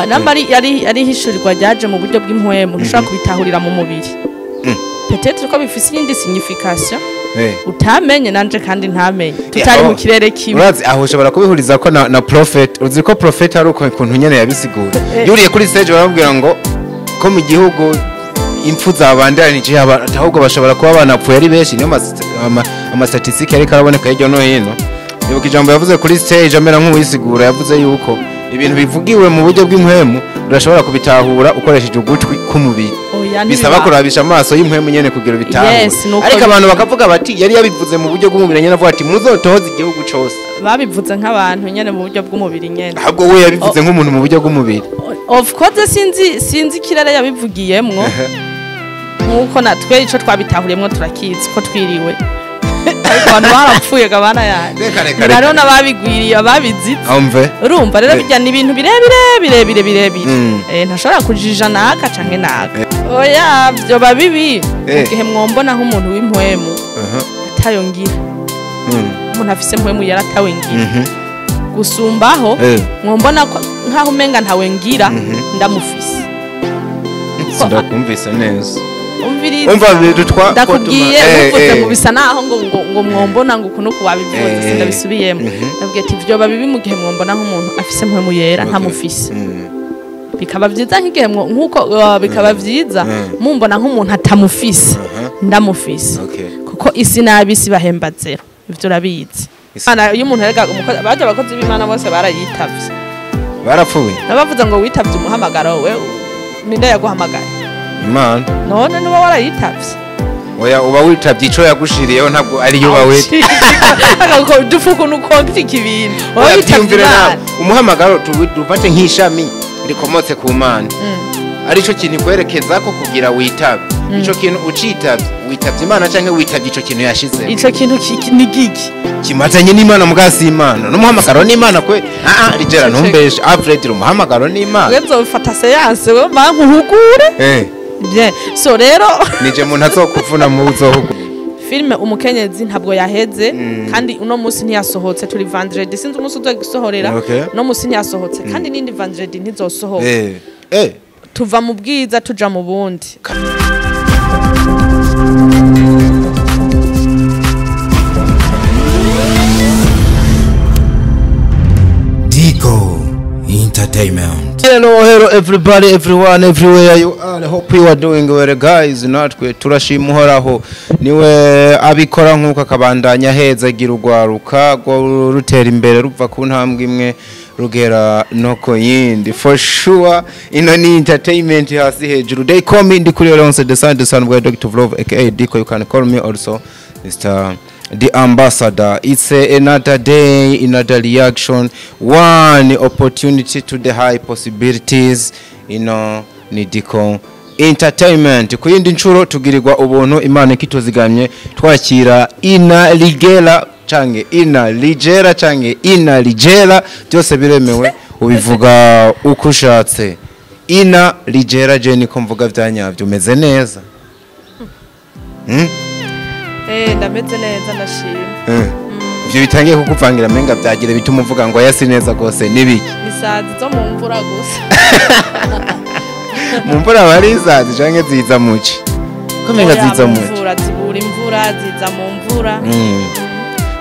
Namba ari hishurirwa ryaje mu buryo bw'impwemu, ntushobora kubitahurira mu mubiri. Peut-être ko bifise iyindi signification utamenye, nanje kandi ntamenye, tutari mu kirere kimwe. Urazi aho ushobora kubihuriza ko na prophet, uzi ko prophet ari uko ukuntu nyene yabisigura. Yuriye kuri stage baramubwira ngo ko mu gihugu impfu zabandanije, ahubwo bashobora kuba banapfuye ari benshi, niyo ama statistiques ariko araboneka hirya no hino. Ibuka ijambo yavuze kuri stage amera nk'uwisigura, yavuze yuko ibintu bivugiwe mu buryo bw'impwemu urashobora kubitahura ukoresheje ugutwi k'umubiri, Oya, bisaba ntibiba. kurabisha amaso y'impwemu nyene kugira ubitahure. Yes, nuko Ariko abantu biri. bakavuga bati yari yabivuze mu buryo bw'umubiri nyene, avuga ati muzotohoze igihugu cose. Babivuze nk'abantu nyene, mu buryo bw'umubiri nyene. Ahubwo we yabivuze nk'umuntu mu buryo bw'umubiri. Of course, sinzi ikirere yabivugiyemwo, nkuko natwe ico twabitahuriyemwo turakizi ko twiriwe, ariko abantu barapfuye gabana yanjye. Reka, reka, reka. Hariho n'ababigwiriye, ababizitse. Amve. Urumva rero, bijya ni ibintu birebire birebire birebire. Ntashobora kujija naka canke naka, oya, vyoba bibi mu gihe mwombona nk'umuntu w'impwemu atayo ngira. Umuntu afise mpwemu yaratawe ngira gusumbaho. Mwombona ko nkaho umenga ntawe ngira, ndamufise. Sindakumvise neza. Umviriza. Umva dutwa. Ndakubwiye, uvuze ngo bisa naho ngo mwombona ngo uku nuku wabivuze. Sindabisubiyemo. Ndabwiye ati vyoba bibi mu gihe mwombona nk'umuntu afise mpwemu yera ntamufise. Bikaba vyiza nk'igihe nkuko bikaba vyiza mumbona nk'umuntu atamufise ndamufise. Kuko isi n'abisi bahemba zero, ivyo urabizi. Imana, iyo umuntu erega baje abakozi b'Imana bose barayitavye. Barapfuye. Nabavuze ngo witavye umuhamagaro, we ninde yaguhamagaye? Imana. None nuba warayitavye. Oya, uba witavye ico yagushiriyeho, ntabwo ariyo uba witavye. Dufu ukuntu ukomplika ibintu, uba Oya, witavye vyiyumvire nawe. Imana. Umuhamagaro dufate nk'ishami rikomotse ku Mana, arico kintu ikwerekeza ko kugira witabe ico kintu ucitavye, witavye Imana canke witavye ico kintu yashize? Ico kintu ni giki? Kimatanye n'Imana, muga si Imana, n'umuhamagaro n'Imana kwe. Rigera ntumbeshe, Alfred, umuhamagaro n'Imana. We nzofata séance, we mankuhugure. Bien, so rero Nije muntu azokuvuna mu uzohugu. Filime Umukenyezi ntabwo yaheze, kandi uno munsi ntiyasohotse. Turi vendredi, sinzi umunsi uzogisohorera. Uno munsi ntiyasohotse, kandi n'indi vendredi ntizosohoka. Tuva mu bwiza tuja mu bundi. Dico Entertainment. Hello, hello everybody, everyone, everywhere you are. I hope you are doing well, guys. Natwe turashima Uhoraho, niwe abikora nk'uko akabandanya heza agira urwaruka rwo rutera imbere, ruva ku ntambwe imwe rugera no ku yindi. For sure, ino ni entertainment hasi hejuru. They call me Ndikuri Alonso, the son, the son of Dr. Love, aka Diko. You can call me also Mr. The Ambassador. It's another day, another reaction, one opportunity to the high possibilities. Ino ni Diko Entertainment. Ku yindi nshuro tugirirwa ubuntu, Imana ikituzigamye, twakira Ina Ligela canke Ina Ligera canke Ina Ligera, byose biremewe, ubivuga uko ushatse. Ina Ligera, je niko mvuga vyanyavyo. Umeze neza? Ndameze neza, ndashima. Ivyo bitangiye kukuvangira, menga vyagira bituma uvuga ngo yasi neza gose, nibiki? Ni sazi zo mu mvura gusa. Mu mvura bari izazi canke ziza muci ko menga Oya, ziza mu muci? mvura zibura imvura, ziza mu mvura.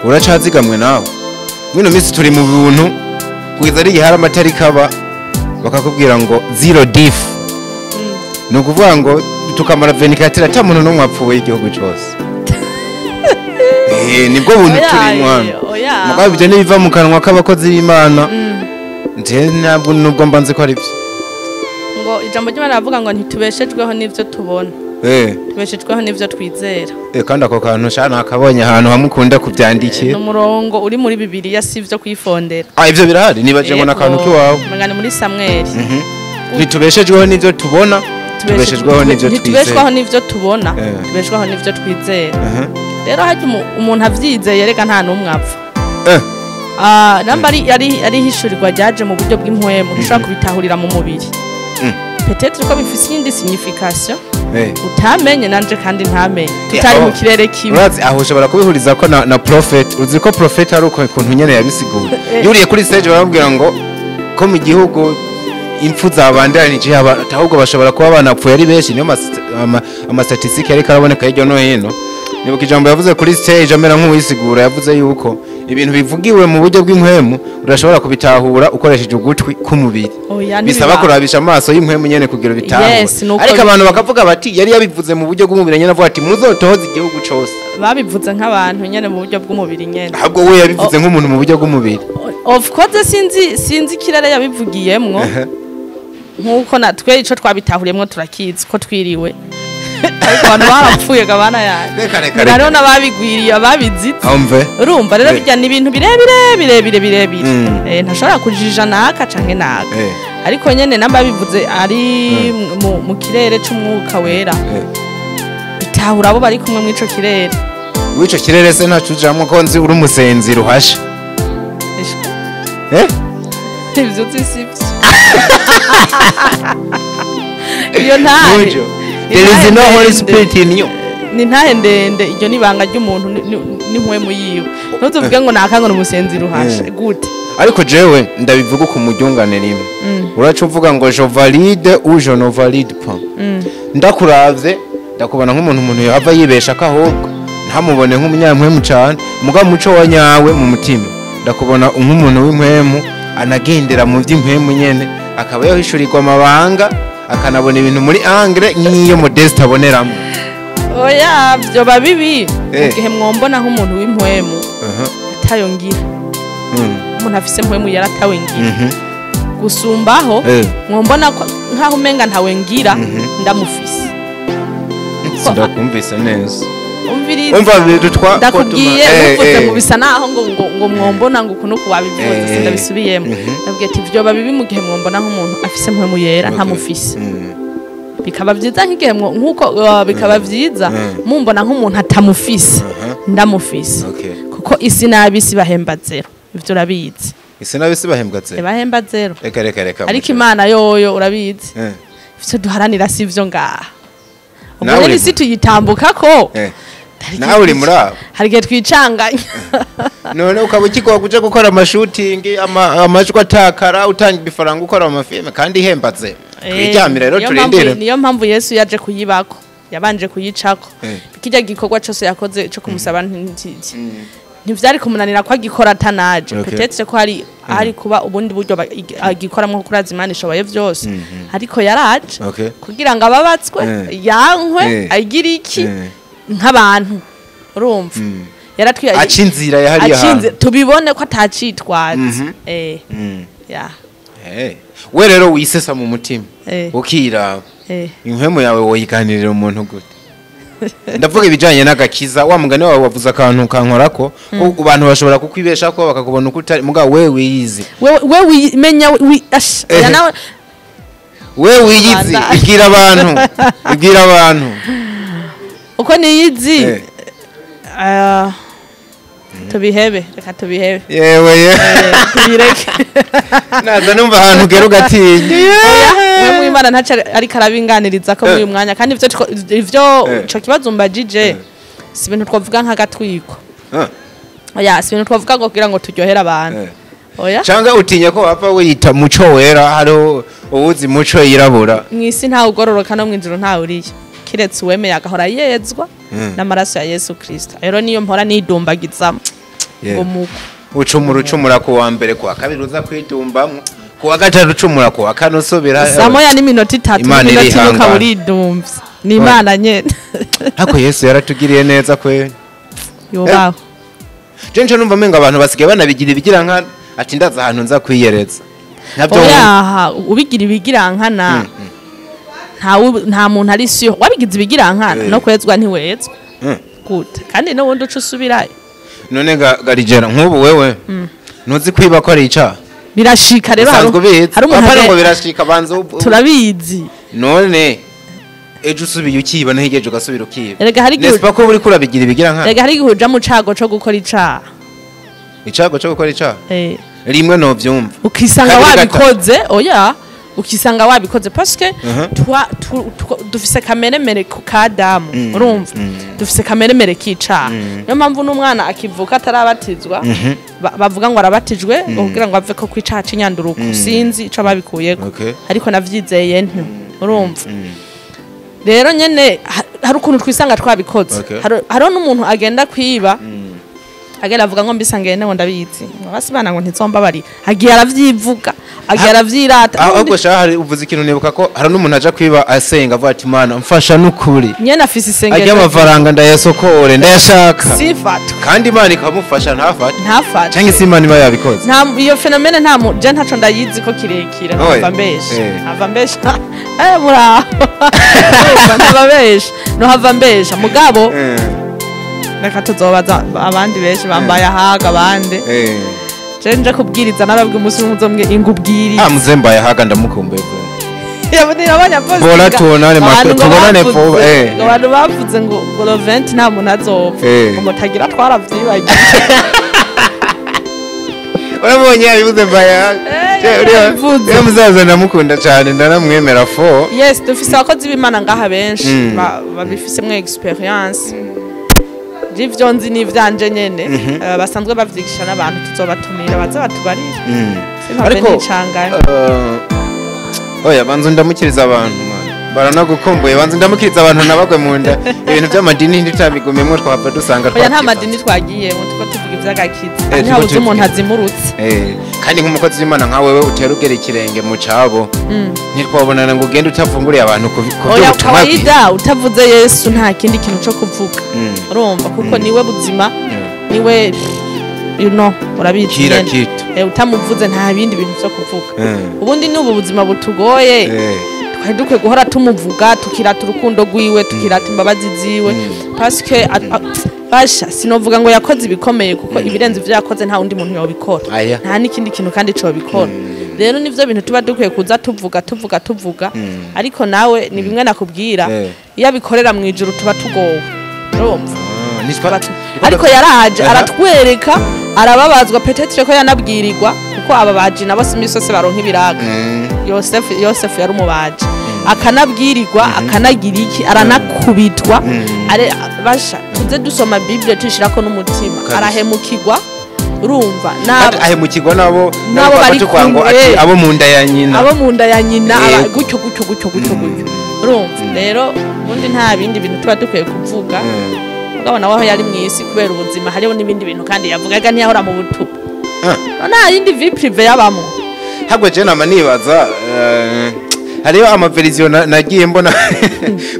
Uracazigamwe nawe mwino minsi turi mu buntu, kugeza ari igihe hari amatariki aba bakakubwira ngo zero death, ni ukuvuga ngo tukamara 24 ata muntu n'umwe apfuye igihugu cose. Nibwo buntu Oya, turimo hano. Oya. Mugabo ibyo ntibiva mu kanwa k'abakozi b'Imana, nje ntabwo nubwo mba nzi ko ari byo. Ngo ijambo ry'Imana ravuga ngo ntitubeshejweho n'ivyo tubona, tubeshejweho n'ivyo twizera. Kandi ako kantu sha nakabonye ahantu hamwe ukunda Ni kubyandikira. umurongo uri muri Bibiliya, si ivyo kwifondera. Ah, ivyo birahari, nibaje ngo n'akantu k'iwawe. Umenga ni muri Samweli. Ntitubeshejweho n'ivyo tubona, tubeshejweho n'ivyo Ntitubeshwaho twizera. n'ivyo tubona, tubeshwaho n'ivyo twizera. Rero harya umuntu avyizeye, reka nta n'umwe apfa. Namba ari hishurirwa ryaje mu buryo bw'impwemu, ntushobora kubitahurira mu mubiri. Peut-être ko bifise iyindi signification utamenye, nanje kandi ntamenye, tutari mu kirere kimwe. Urazi aho ushobora kubihuriza ko na prophet, uzi ko prophet ari uko ukuntu nyene yabisigura. Yuriye kuri stage baramubwira ngo ko mu gihugu Impfu zabandanije abantu, ahubwo bashobora kuba banapfuye ari benshi. Niyo amastatistike ariko araboneka hirya no hino. Nibuka ijambo yavuze kuri stage amera nk'uwisigura, yavuze yuko ibintu bivugiwe mu buryo bw'impwemu urashobora kubitahura ukoresheje ugutwi k'umubiri, Oya, bisaba ntibiba. kurabisha amaso y'impwemu nyene kugira ubitahure. Yes, nuko Ariko abantu biri. bakavuga bati yari yabivuze mu buryo bw'umubiri nyene, avuga ati muzotohoze igihugu cose. Babivuze nk'abantu nyene mu buryo bw'umubiri nyene. Ahubwo we yabivuze nk'umuntu mu buryo bw'umubiri. Of course, sinzi ikirere yabivugiyemwo, nkuko natwe ico twabitahuriyemwo turakizi ko twiriwe, ariko abantu barapfuye gabana yanjye. Reka, reka, reka. Hariho n'ababigwiriye, ababizitse. Amve. Urumva rero, bijya ni ibintu birebire birebire birebire. Ntashobora kujija naka canke naka. Ariko nyene namba bivuze ari mu kirere c'umwuka wera, bitahura abo bari kumwe mw'ico kirere. W'ico kirere se ntaco ujamwo, ko nzi uri umusenzi ruhasha? Ishwe. Ivyo uzi sivyo, iyo ntahe. Mujo. There is no Holy Spirit in you. Ni ntahe ndende, iryo ni ibanga ry'umuntu n'inkwemu yiwe. Ntutuvuge ngo naka ngo ni umusenzi ruhasha. Gute? Ariko jewe ndabivuga ku mujyungane rimwe, uraca uvuga ngo je valide ou je ne valide pas. Ndakuravye ndakubona nk'umuntu umuntu yava yibesha ko ahubwo ntamubone nk'umunyampwemu cane, mugabo muco wa nyawe mu mutima ndakubona nk'umuntu w'impwemu, anagendera mu by'impwemu nyene, akaba yahishurirwa amabanga, akanabona ibintu muri angle nk'iyo Modeste aboneramo. Oya, vyoba bibi mu gihe mwombona nk'umuntu w'impwemu atayo ngira. Umuntu afise mpwemu yaratawe ngira gusumbaho mwombona nk'aho umenga ntawe ngira, ndamufise. Sindakumvise neza. Umviriza. Umva bintu twa Ndakubwiye, uvuze ngo bisa naho ngo mwombona ngo uku nuku wabivuze. Sindabisubiyemo. Ndabwiye ati vyoba bibi mu gihe mwombona nk'umuntu afise mpwemu yera, ntamufise. Bikaba byiza nk'igihe nkuko bikaba byiza mumbona nk'umuntu atamufise, ndamufise. Kuko isi n'abisi bahemba zéro, ivyo urabizi. Isi n'abisi bahembwa zéro? Bahemba zéro. Reka, reka, reka. Ariko Imana yoyo urabizi, ivyo duharanira si ivyo ngaha. Ubwo Nawe rero uri isi tuyitambukako. Nawe uri muri abo. Hari igihe twicanganya. None ukaba ukigwa kuja gukora amashooting, amajwi atakara, utanga ibifaranga, ukora amafilme kandi ihembaze. Twiryamire rero. Niyo mpamvu- Turindire. Niyo mpamvu Yesu yaje kuyibako, yabanje kuyicako. Kirya gikorwa cyose yakoze cyo kumusaba ntivyari kumunanira ko agikora atanaje. Peut-être ko hari kuba ubundi buryo agikoramwo, kuko urazi Imana ishoboye vyose, ariko yaraje kugira ngo ababatswe, yankwe, agire iki nk'abantu. Urumva, yaratwiye. Aca inzira yahariye acinze ahantu. Tubibone ko atacitwaza. Ya. We rero wisesa mu mutima, ukiraba, impwemu yawe woyiganirira umuntu gute? Ndavuga ibijanye n'agakiza. Wa mugani wawe wavuze akantu kankorako, ko abantu bashobora kukwibesha ko bakakubona uko utari, mugabo we wiyizi. We wimenya ash, oya, nawe. We wiyizi. Rwanda. Ibwira abantu, ibwira abantu. Uko niyizi? Ah, tubihebe, reka tubihebe. Yewe ye! Tubireke. Naza numva ahantu ugera ugatinya. We mwimana ntaco ariko arabinganiriza ko muri uyu mwanya, kandi ivyo ico kibazo mbajije si ibintu twavuga nk'agatwiko. Oya, si ibintu twavuga ngo kugira ngo turyohere abantu. Oya. Cyangwa utinya ko wapfa wiyita muco wera, hariho uwuzi muco yirabura? Mw'isi ntawe ugororoka, no mw'ijuru ntawe uriyo, kiretse uwemeye agahora yezwa n'amaraso ya Yesu Kristo. Rero niyo mpora nidumbagizamo ngo muko. Ucumura, ucumura ku wa mbere, ku wa kabiri uza kwidumbamwo, ku wa gatatu ucumura, ku wa kane usubira. 1:30 Imana n'iminota 4 irihangana. Ukaba uridumvye, ni Imana nyene. Ariko Yesu yaratugiriye neza kwe. Yubaho. Je nce numva menga abantu basigaye banabigira ibigira nka ati ndaza ahantu nza kwiyereza ntabyo. Oyaha, ubigira ibigirankana, nta muntu ari siyo wabigize ibigirankana. No kwezwa ntiwezwa. Gute kandi n'ubundi uca usubirayo. None ga garijera nk'ubu wewe ntuzi kwiba ko ari icaha? Birashika rero. Usanzwe ubizi? Hari umuntu Apana ngo birashika, banza Turabizi. None ejo usubiye ukiba, naho ejo ugasubira ukiba, Erega hari igihe n'est-ce pas ko uriko urabigira ibigira nka? Erega hari igihe uja mu cago co gukora icaha. Icago cyo gukora icaha? Eh. Rimwe novyumva. Ukisanga Kabiri, gatatu. wabikoze. Oya, Ukisanga wabikoze parce que dufise kameremere ka Adamu, urumva, dufise kameremere k'icaha. Niyo mpamvu n'umwana akivuka atarabatizwa bavuga ngo arabatijwe ngo kugira ngo ave ko kwicaha c'inyanduruko, sinzi ico babikuyeko, ariko navyizeye ntyo, urumva. Rero nyene hari ukuntu twisanga twabikoze. Hariho n'umuntu agenda kwiba, agenda avuga ngo mbisa ngende ngo ndabizi, ngo basi bana ngo ntizombabarira, agiye aravyivuga, agiye aravyirata. Ahubwo sha hari uvuze ikintu nibuka ko hari n'umuntu aja kwiba asenga avuga ati Mana mfasha n'ukuri, nyene afise isengesho, ajya amafaranga ndayasokore ndayashaka, sifatwe, kandi Imana ikamufasha ntafate, ntafate, canke se Imana iba yabikoze. Nta iyo phénomène, nta je ntaco ndayizi ko kirekire, ntava mbesha, ntava mbesha, muraho, ntava mbesha, nohava mbesha mugabo. Reka tuzobaza abandi benshi bambaye ahaga abandi. Je nje kubwiriza narabwe umunsi umwe uzombwe ingubwiriza. Ah, muzembaye ahaga ndamukumbuye bro. Yabonera abanyapostinga. Bora tubonane tubonane vuba. Abantu bavuze ngo Golovent nta muntu azopfa. Ngo mutagira twaravyibagiye. Urabonye yabivuze mbaye ahaga. Uriya muzaza ndamukunda cyane, ndaramwemera fo. Yes, dufise abakozi b'Imana ngaha benshi babifisemwo experience. Ivyo nzi n'ivyanje nyene basanzwe bavyigisha n'abantu, tuzobatumira baze batubarire. Ariko oya banza ndamukiriza abantu man, baranagukumbuye, banza ndamukiriza abantu nabagwe mu nda. Ibintu by'amadini ntitabigumyemwo twapfa dusanga twagiye. Oya nta madini twagiyemo, tuko tuvuga ivy'agakiza. Ntihabuze umuntu azimurutse. Kandi nk'umukozi w'Imana nka wewe utera ugera ikirenge mu cabo, ntitwabonana ngo ugende utavunguriye abantu ku byo ubutumwa bwiza. Utavuze Yesu nta kindi kintu co kuvuga, urumva, kuko niwe buzima, niwe you know, urabizi utamuvuze nta bindi bintu vyo kuvuga. Ubundi n'ubu buzima butugoye, twari dukwiye guhora tumuvuga, tukirata urukundo rwiwe, tukirata imbabazi ziwe, parce que basha sinovuga ngo yakoze ibikomeye, kuko ibirenze ivyo yakoze nta wundi muntu yobikora, nta n'ikindi kintu kandi cobikora. Rero nivyo bintu tuba dukwiye kuza tuvuga tuvuga tuvuga. Ariko nawe ni bimwe nakubwira, iyo abikorera mu ijuru tuba tugowe, urumva. Ariko yaraje aratwereka, arababazwa, peut-être ko yanabwirirwa, kuko ababaji nabo si imisi yose baronka ibiraga. Yosefu yari umubaji, akanabwirirwa, akanagira iki, aranakubitwa. Basha tuze dusoma Bible tushirako n'umutima, arahemukirwa, urumva, ahemukirwa nabo bari ngo ati abo mu nda ya nyina, abo mu nda ya nyina, gutyo gutyo gutyo gutyo gutyo, urumva. Rero ubundi nta bindi bintu tuba dukwiye kuvuga. Mugabo nawe aho yari mu isi kubera ubuzima hariho n'ibindi bintu kandi yavugaga, ntiyahora mu butubu. Nta yindi vie privée yabamwo. Habwo je nama nibaza, hariyo amaversion nagiye mbona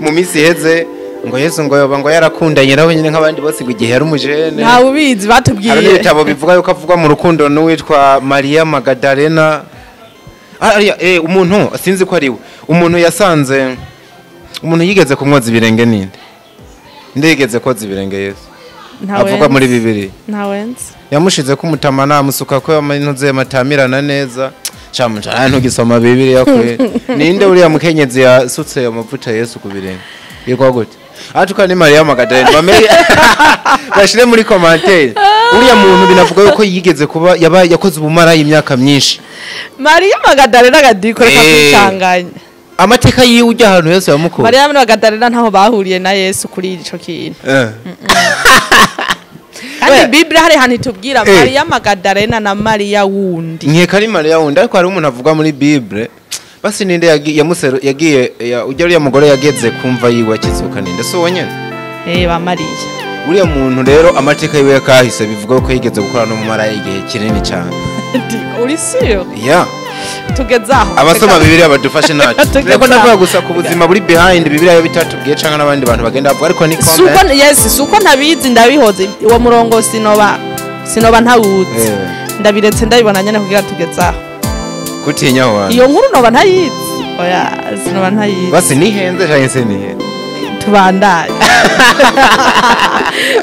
mu minsi iheze ngo Yesu ngo yoba ngo yarakundanye nawe nyine nk'abandi bose ngo igihe yari umujene. Nta ubizi batubwiye. Hari n'ibitabo bivuga yuko avugwa mu rukundo n'uwitwa Maria Magdalena. Umuntu sinzi ko ari we, umuntu yasanze umuntu yigeze kumwoza ibirenge ninde? Ndigeze koza ibirenge Yesu avuga muri Bibiliya. Ntawenze. Yamushize ko umutama namusuka ko yamanuze matamirana neza. Chamuca ntugisoma Bibiliya kwe. Ninde uriya mukenyezi yasutse amavuta Yesu ku birenge? Yitwa gute? Atuka ni Maria Magdalena. Bamenye bashire muri commentaire. Uriya muntu binavuga yuko yigeze kuba yabaye yakoze ubumara y'imyaka myinshi. Maria Magdalena gadiko reka kwicanganya. Amateka yiwe ujya ahantu Yesu yamukura. Maria Magdalena ntaho bahuriye na Yesu kuri ico kintu. Kandi Bible hari hantu itubwira Maria Magdalena na Maria wundi. Nkeka ari Maria wundi, ariko hari umuntu avuga muri Bible. Basi ninde yagiye ujya uriya mugore yageze kumva yiwe akizuka ninde? So wonyene? Ba Maria. Uriya muntu rero amateka yiwe yakahise bivuga ko yigeze gukora no mu mara igihe kinini cyane. Uri sure? Yeah. Tugezaho. Abasoma Bibiliya badufashe ntacyo. Reko ndavuga gusa ku buzima buri behind Bibiliya yo bitatubwiye canka n'abandi bantu bagenda bavuga, ariko ni comment. Suko yes, suko ntabizi ndabihoze. Uwo murongo sinoba ntawuzi. Ndabiretse ndabibona nyene kugira tugezaho. Kutinya wa. Iyo nkuru noba ntayizi. Oya, sinoba ntayizi. Basi nihenze canke se nihenze. Tubandanye.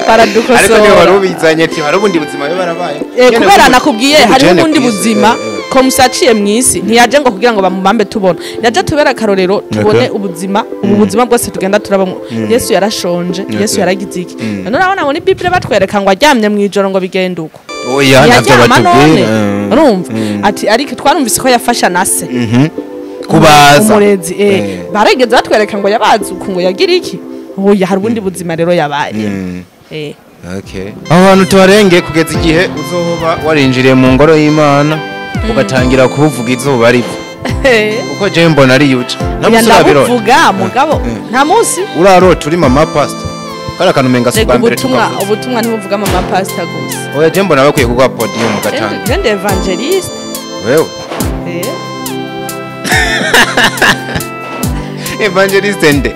Baradukosora. Ariko niyo warubizanye ati hari ubundi buzima yo barabaye. Kubera nakubwiye hari ubundi buzima komusaciye mwisi ntiyaje ngo kugira ngo bamubambe tubona. Yaje tubera akarorero tubone ubuzima, ubu buzima bwose tugenda turabamo. Yesu yarashonje, Yesu yaragize iki. None urabona ngo ni Bible batwereka ngo aryamye mu ijoro ngo bigende uko. Oya ntabyo batubwira. Urumva? Ati ariko twarumvise ko yafasha na se. Kubaza. Umurezi barigeze batwereka ngo yabaze uku ngo yagira iki. Oya, hari ubundi buzima rero yabaye. Okay. Aho hantu tuharenge kugeza igihe uzoba warinjiriye mu ngoro y'Imana, ugatangira kuvuga izuba riva. Kuko je mbona ari yuca. Oya, Nta ndabuvuga mugabo nta munsi urarota uri mama pastor. Kara kantu umenga si Reka ubwa mbere ubutumwa tukavuze. Ubutumwa ntibuvuga mama pastor gusa. Oya, je mbona bakwiye kuguha podium ugatanga. Je ndi évangéliste. Wewe Évangéliste nde?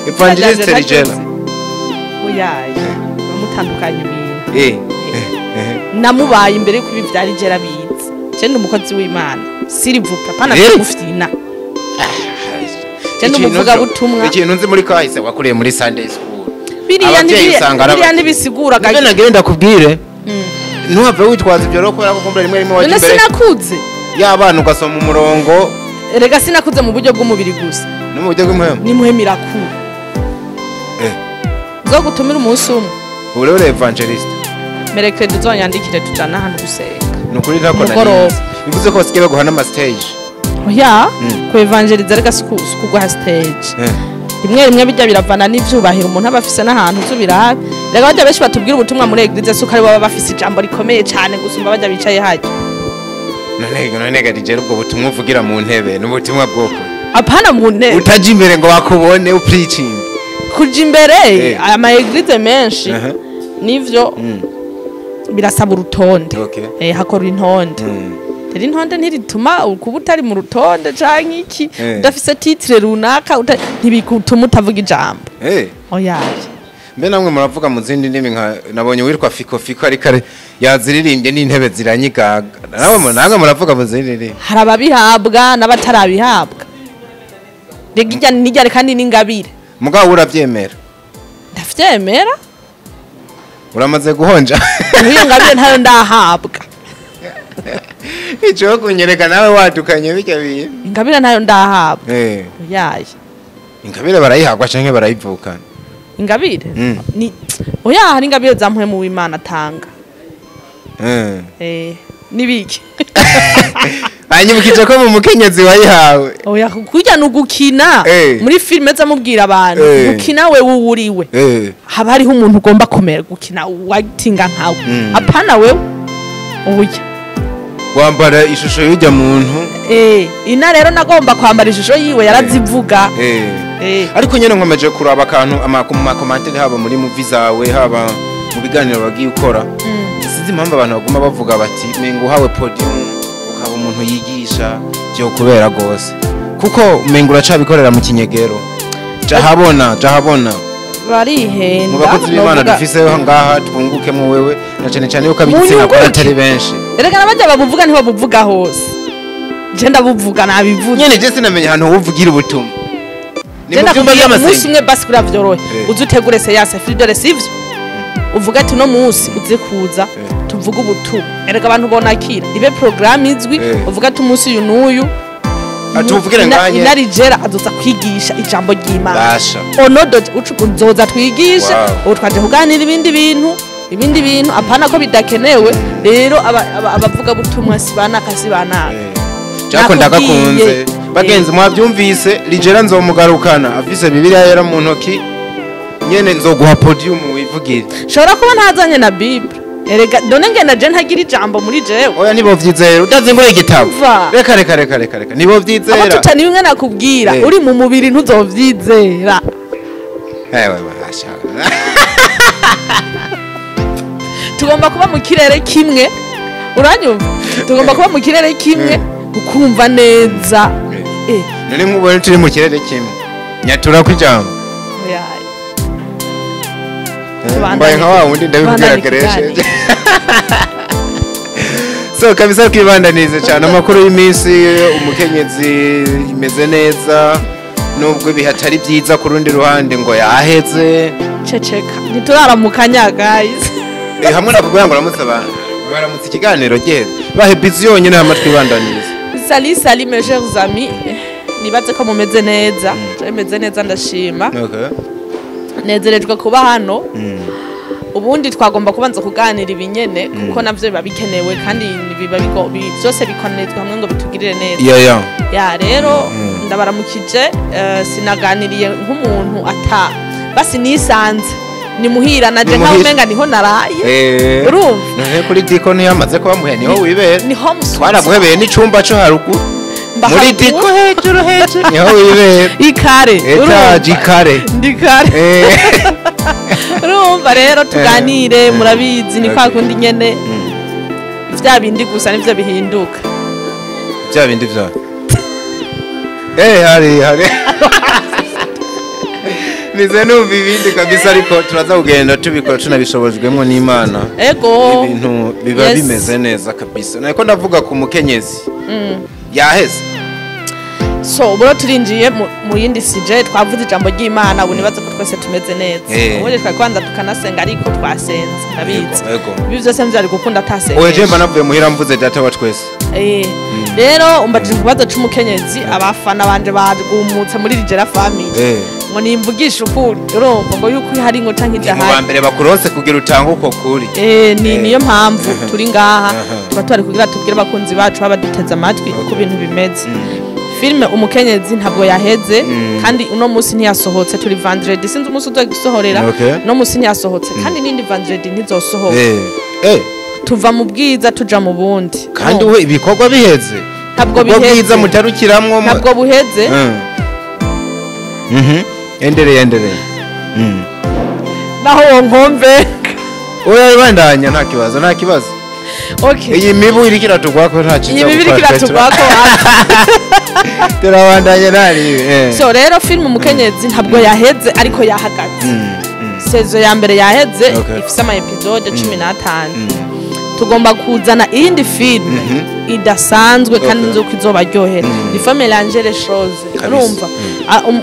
Évangéliste Rigela. Oya, bamutandukanye ibintu. Namubaye imbere yuko ibi vyari Rigela bizi. Je ndi umukozi w'Imana. S'il vous plaît, pana kumufyina. Je ndi umuvugabutumwa. Ikintu nzi muri kahise, wakuriye muri Sunday school. Biriya Abavyeyi usanga ari biriya ntibisigura. Nibyo nagenda kubwire. Ntuhave witwaza ibyo rero, kubera ko kumbura rimwe rimwe wajya None imbere sinakuze. y'abana ugasoma umurongo. Erega sinakuze mu buryo bw'umubiri gusa. No mu buryo bw'impwemu. Nimuhe mirakuru. Zo gutumira umunsi umwe. Ubu rero évangéliste. Merekere uzonyandikire tujana ahantu gusenga. Ni ukuri ntako Umugoroba. nari. Bivuze ko basigaye baguha n'ama stage. Oya, ku évangéliser rega si kuguha stage. Rimwe rimwe bijya biravana n'ivyubahiro umuntu aba afise n'ahantu uzubirabe. Rega bajya benshi batubwira ubutumwa muri église suko ari baba bafise ijambo rikomeye cane gusumba bajya bicaye hajya. None ga DJ, ubwo butumwa uvugira mu ntebe n'ubutumwa bwoko? Apana mu ntebe. Utaja imbere ngo bakubone upreaching. Kuja imbere, ama église menshi nivyo birasaba urutonde. Hakora intonde. Rero intonde ntirituma kuba utari mu rutonde canke iki, udafise titre runaka, ntibigutuma utavuga ijambo. Oya. Mbe namwe muravuga mu zindi ndimi? Nka nabonye witwa Fiko Fiko ariko yaziririmbye n'intebe ziranyigaga. Namwe muravuga mu zindi ndimi? Hari ababihabwa n'abatarabihabwa. Rega irya nirya kandi n'ingabire. Mugabo uravyemera? Ndavyemera. Uramaze guhonja? Nk'iyo ngabire ntayo ndahabwa. Ico kunyereka nawe wadukanye bijya bintu. Ingabire ntayo ndahabwa. Oyaye. Ingabire barayihagwa canke barayivukana? Ingabire ni oya, hari ingabire za mpwemu w'Imana atanga. Nibiki? Hanyibukije ko mu mukenyezi wayihawe. Oya, kurya ni ugukina. Muri filime zamubwira abantu gukina wewe uwuriwe, haba hariho umuntu ugomba kumera gukina watinga nkawe. Apana wewe, oya. Wambara ishusho y'ujya muntu. Ina rero nagomba kwambara ishusho yiwe yarazivuga. Ariko nyene nkomeje kuraba akantu mu ma commentaires, haba muri movie zawe, haba mu biganiro bagiye ukora, sinzi impamvu abantu baguma bavuga bati menga uhawe podium ukaba umuntu yigisha byo kubera gose, kuko menga uracabikorera mu kinyegero. Jahabona, jahabona. Barihenda. Mu bakozi b'Imana novuga- dufise ngaha, twungukemo wewe, na cane cane yuko ab'igitsina gore Munyunguke. atari benshi. Erega n'abajya babuvuga ntibabuvuga hose. Je ndabuvuga, nabivuze. Nyene je sinamenya ahantu wovugira ubutumwa ni Je mu vyumba ndakubwiye, umunsi by'amasengesho. umwe basi kuriya vyorohe. Uze utegure séance fridore, sivyo? Uvuga ati uno munsi uze kuza tuvuge ubutumwa. Erega abantu bonakira ibe programme izwi. Uvuga ati umunsi uyu n'uyu Atuvugire nganye. Inarijera azoza kwigisha ijambo ry'Imana. Basha. Onodo ucu nzoza twigishe. Ubu twaje kuganira ibindi bintu, ibindi bintu apana ko bidakenewe. Rero abavuga butumwa si banaka, si banaka. Jako Nakubwiye. ndagakunze. Bagenzi, mwabyumvise, Rigera nzomugarukana afise Bibiliya yera mu ntoki. Nyene nzoguha podium wivugire. Nshobora kuba ntazanye na Bible. Erega none ngenda je ntagira ijambo muri jewe? Oya, nibo vyizera utazingoye igitabo. Umva. Reka, reka, reka, reka, reka, nibo Abo vyizera. tutani bimwe nakubwira. Uri mu mubiri ntuzovyizera. Ewe basha. Tugomba kuba mu kirere kimwe, uranyumva? Tugomba kuba mu kirere kimwe ukumva neza. None nk'ubone turi mu kirere kimwe, nyatura ku ijambo. Oya. Mbaye nka wa wundi ndabibwira. Tubandanye Gereshe. ikiganiro. So kabisa twibandanize cyane amakuru y'iminsi. Umukenyezi imeze neza nubwo ibihe atari byiza ku rundi ruhande, ngo yaheze. Ceceka, ntituraramukanya guys. Hamwe nakubwira ngo uramutse abantu, baramutse ikiganiro giheze, bahe bizi yonyine hamwe twibandanirize. Salut, salut mes chers amis, nibaze ko mumeze neza. Je meze neza, ndashima. Nezerejwe kuba hano. Ubundi twagomba kubanza kuganira ibinyene kuko navyo biba bikenewe kandi biba byose bikonezwa hamwe ngo bitugirire neza. Ya rero ndabaramukije, sinaganiriye nk'umuntu ata basi nisanze ni muhira naje nkaho umenga niho naraye. Urumva none kuri Diko ntiyamaze kuba muhe niho wibera, niho twaraguhebeye n'icumba cyo haruguru muri Diko hejuru hejuru niho wibera ikare. Urumva ikare ndikare. Urumva rero tuganire, murabizi ni kwa kundi nyene vya bindi gusa nivyo bihinduka. Vya bindi vya hari nize numva ibindi kabisa, ariko turaza kugenda tubikora tunabishobojwemo n'Imana. Ego ibintu biba bimeze neza kabisa. Nako ndavuga ku mukenyezi yaheze. So ubwo turinjiye mu yindi CJ, twavuze ijambo ry'Imana, ubu nibaze ko twese tumeze neza. Ubundi twakwanza tukanasenga ariko twasenze ndabizi. Ibi byose mvyari gukunda atasenga. Oye je mba navuye muhira mvuze data wa twese. Rero umbajije kubaza c'umukenyezi, abafana banje bagumutse muri Rigera Family. Ngo nimvugisha ukuri, urumva ngo yuko hari ngo canke idahari. Mu bambere bakurose kugira utange uko kuri. Ni niyo mpamvu turi ngaha, tuba twari kugira tubwire abakunzi bacu babaduteze amatwi uko ibintu bimeze. Filme umukenyezi ntabwo yaheze kandi uno munsi ntiyasohotse, turi vendredi, sinzi umunsi uzogisohorera. No munsi ntiyasohotse kandi nindi vendredi ntizosohoka. Tuva mu bwiza tuja mu bundi. Kandi we ibikorwa biheze. Ntabwo biheze. Ubwiza mutarukiramwo ntabwo buheze. Endereye. Naho wonkomve. Oya ibandanya nta kibazo, nta kibazo. Okay. Iyi mibu iriko iratugwako nta kiza. Iyi mibu iriko iratugwako. Turabandanya nari. So rero film umukenyezi ntabwo yaheze ariko yahagaze. Sezo ya mbere yaheze ifise ama episode 15. Tugomba kuzana iyindi film idasanzwe kandi nzi uko izobaryohera. Ni faut mélanger les choses. Urumva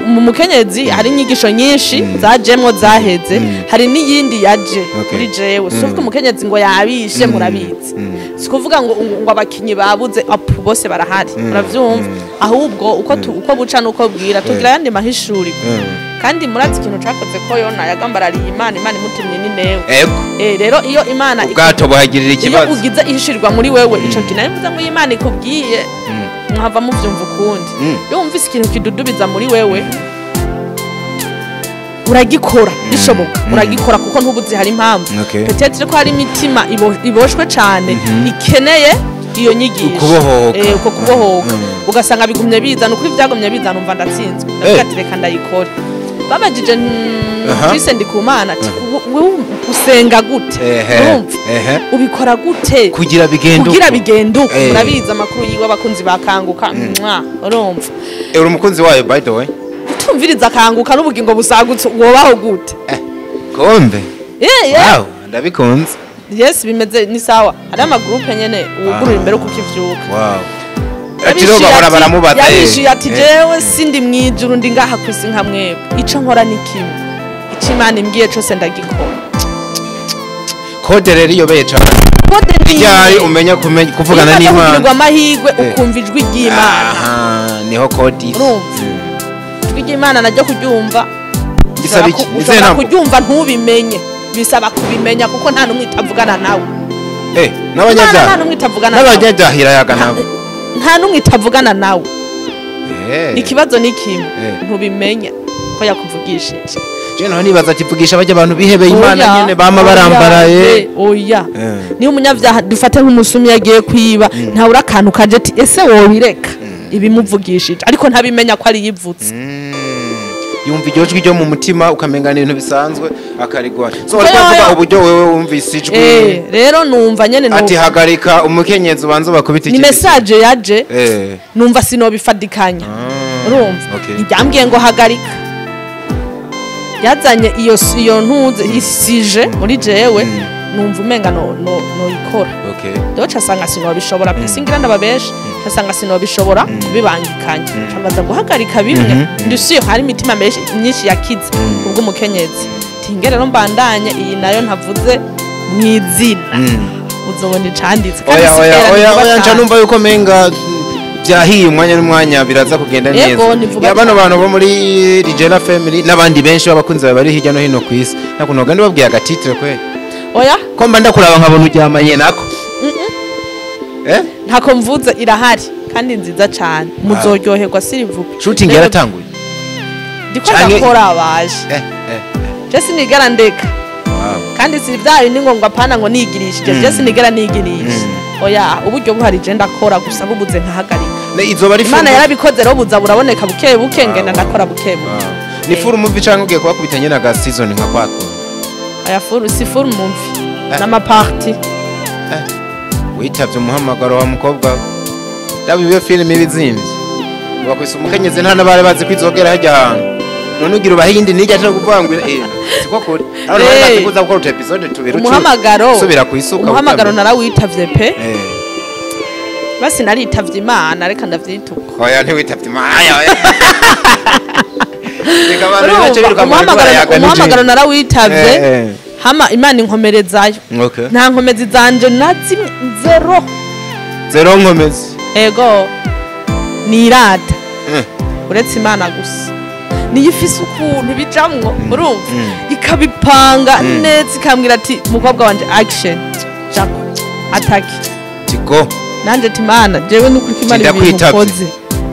mu mukenyezi hari inyigisho nyinshi zajemwo zaheze, hari n'iyindi yaje kuri jewe. Si uvuga umukenyezi ngo yabishe, murabizi. Si kuvuga ngo ngo abakinyi babuze, apu bose barahari, muravyumva. Ahubwo uko uko buca nuko bwira tugira yandi mahishuri. Kandi murazi ikintu cakoze ko Yona yagambarariye Imana, Imana imutumye ni newe. Rero iyo Imana ubwato buhagirira ikibazo, iyo ugize ihishirirwa muri wewe ico kintu navuze ngo Imana ikubwiye mwava muvyumva ukundi. Iyo wumvise ikintu kidudubiza muri wewe uragikora bishoboka, uragikora kuko ntubuzi hari impamvu. Peut-être ko hari imitima iboshwe cane ikeneye iyo nyigisho, uko kubohoka. Ugasanga bigumye bizana ukuri, vyagumye bizana umva ndatsinzwe, ndavuga ati reka ndayikore. Babajije Twise Ndikumana ati usenga gute, urumva ubikora gute kugira bigende, murabizi amakuru yiwe abakunzi bakanguka, urumva. Uri umukunzi wayo by the way? Utumviriza akanguka n'ubugingo busagutse wobaho gute? Kombe. Wow, ndabikunze. Yes, bimeze ni sawa. Hari ama groupe nyene ugurura imbere uko ukivyuka. Wow. Ati bahora baramubaza. Yabishuye ati jewe sindi mwijuru ndi ngaha kwisi nka mwebwe. Ico nkora ni kimwe. Ico Imana imbwiye cose ndagikora. Kode rero iyobeye cyane. Kode ni ryari umenya kumenya kuvugana n'Imana. Iyo amahirwe ukumva ijwi ry'Imana. Aha, niho kode. Ijwi ry'Imana naryo kuryumva. Bisaba iki? Ushobora kuryumva ntubimenye. Bisaba kubimenya kuko nta numwe itavugana nawe. N'abanyabyaha. Nta numwe itavugana nawe. N'abanyabyaha irayaga nabo. Nta numwe itavugana nawe. Ikibazo ni kimwe, ntubimenya ko yakuvugishije. Je naho nibaza kivugisha bajya abantu bihebeye Imana nyene bama barambaraye. Oya. Ni umunyabyaha dufate nk'umusumi yagiye kwiba, nta ura akantu kaje ati ese wobireka ibimuvugishije, ariko ntabimenya ko ari yivutse. Yumva iryo jwi ryo mu mutima ukamenga ibintu bisanzwe akarigwa. So uravuga uburyo wewe wumvise ijwi. Rero numva nyene ati hagarika umukenyezi ubanza bakubita iki. Ni message yaje. Numva sinobifadikanya. Urumva ntibyambwiye ngo hagarika. Yazanye iyo ntuze isije muri jewe numva umenga no ikora. Rero casanga sinobishobora pe, singira ndababesha, casanga sinobishobora kubibangikanya. Cambaza guhagarika bimwe, ndisiyo hari imitima myinshi yakize ubwo umukenyezi. Tinge rero mbandanye iyi nayo ntavuze mwizina. Uzobona icanditse. Oya oya oya nca numva yuko menga byahiye umwanya n'umwanya biraza kugenda neza. Ya bano bantu bo muri Rigera Family n'abandi benshi b'abakunzi bari hirya no hino ku isi. Nakuntu gandi babwiye agatitre kwe. Oya ko mba ndakuraba nkabona uryamanye nako. Ntako mvuze irahari kandi nziza cyane muzoryoherwa sirivuga. Shooting yaratanguye. Ndiko ndakora abaje. Je sinigara ndeka. Kandi si byayo ni ngo apana ngo nigirishije je sinigara nigirisha. Oya uburyo buhari je ndakora gusa bubuze nkahagarika. Izoba ari Imana yarabikoze rero buza buraboneka buke buke ngenda ndakora buke buke. Ni full movie cyangwa ugiye kubakubitanye na ga season nka kwako? Aya full si full movie. Nama party. Witavye umuhamagaro wa mukobwa. Dabiwe film ibizimvye. Bakwise umukenyezi nta nabare bazi kwizogera hajya hantu. None ugira ubahindi nijya cyo kuvuga ngo siko kuri. Abantu bari bazi kuza gukora episode 2 umuhamagaro. Subira kwisuka. Umuhamagaro narawitavye pe. Basi naritavye Imana reka ndavyituka. Oya ntiwitavye Imana. Oya. Reka abantu bace biruka mu umuhamagaro narawitavye. Hama Imana inkomerezayo. Nta nkomezi zanje na zimwe zero. Zero nkomezi. Ego. Nirata. Uretse Imana gusa. Niyo ifise ukuntu bijamwo urumva ikabipanga neza ikambwira ati mukobwa wanje action jako attack tiko nanje timana jewe nukuri Imana ibintu ukoze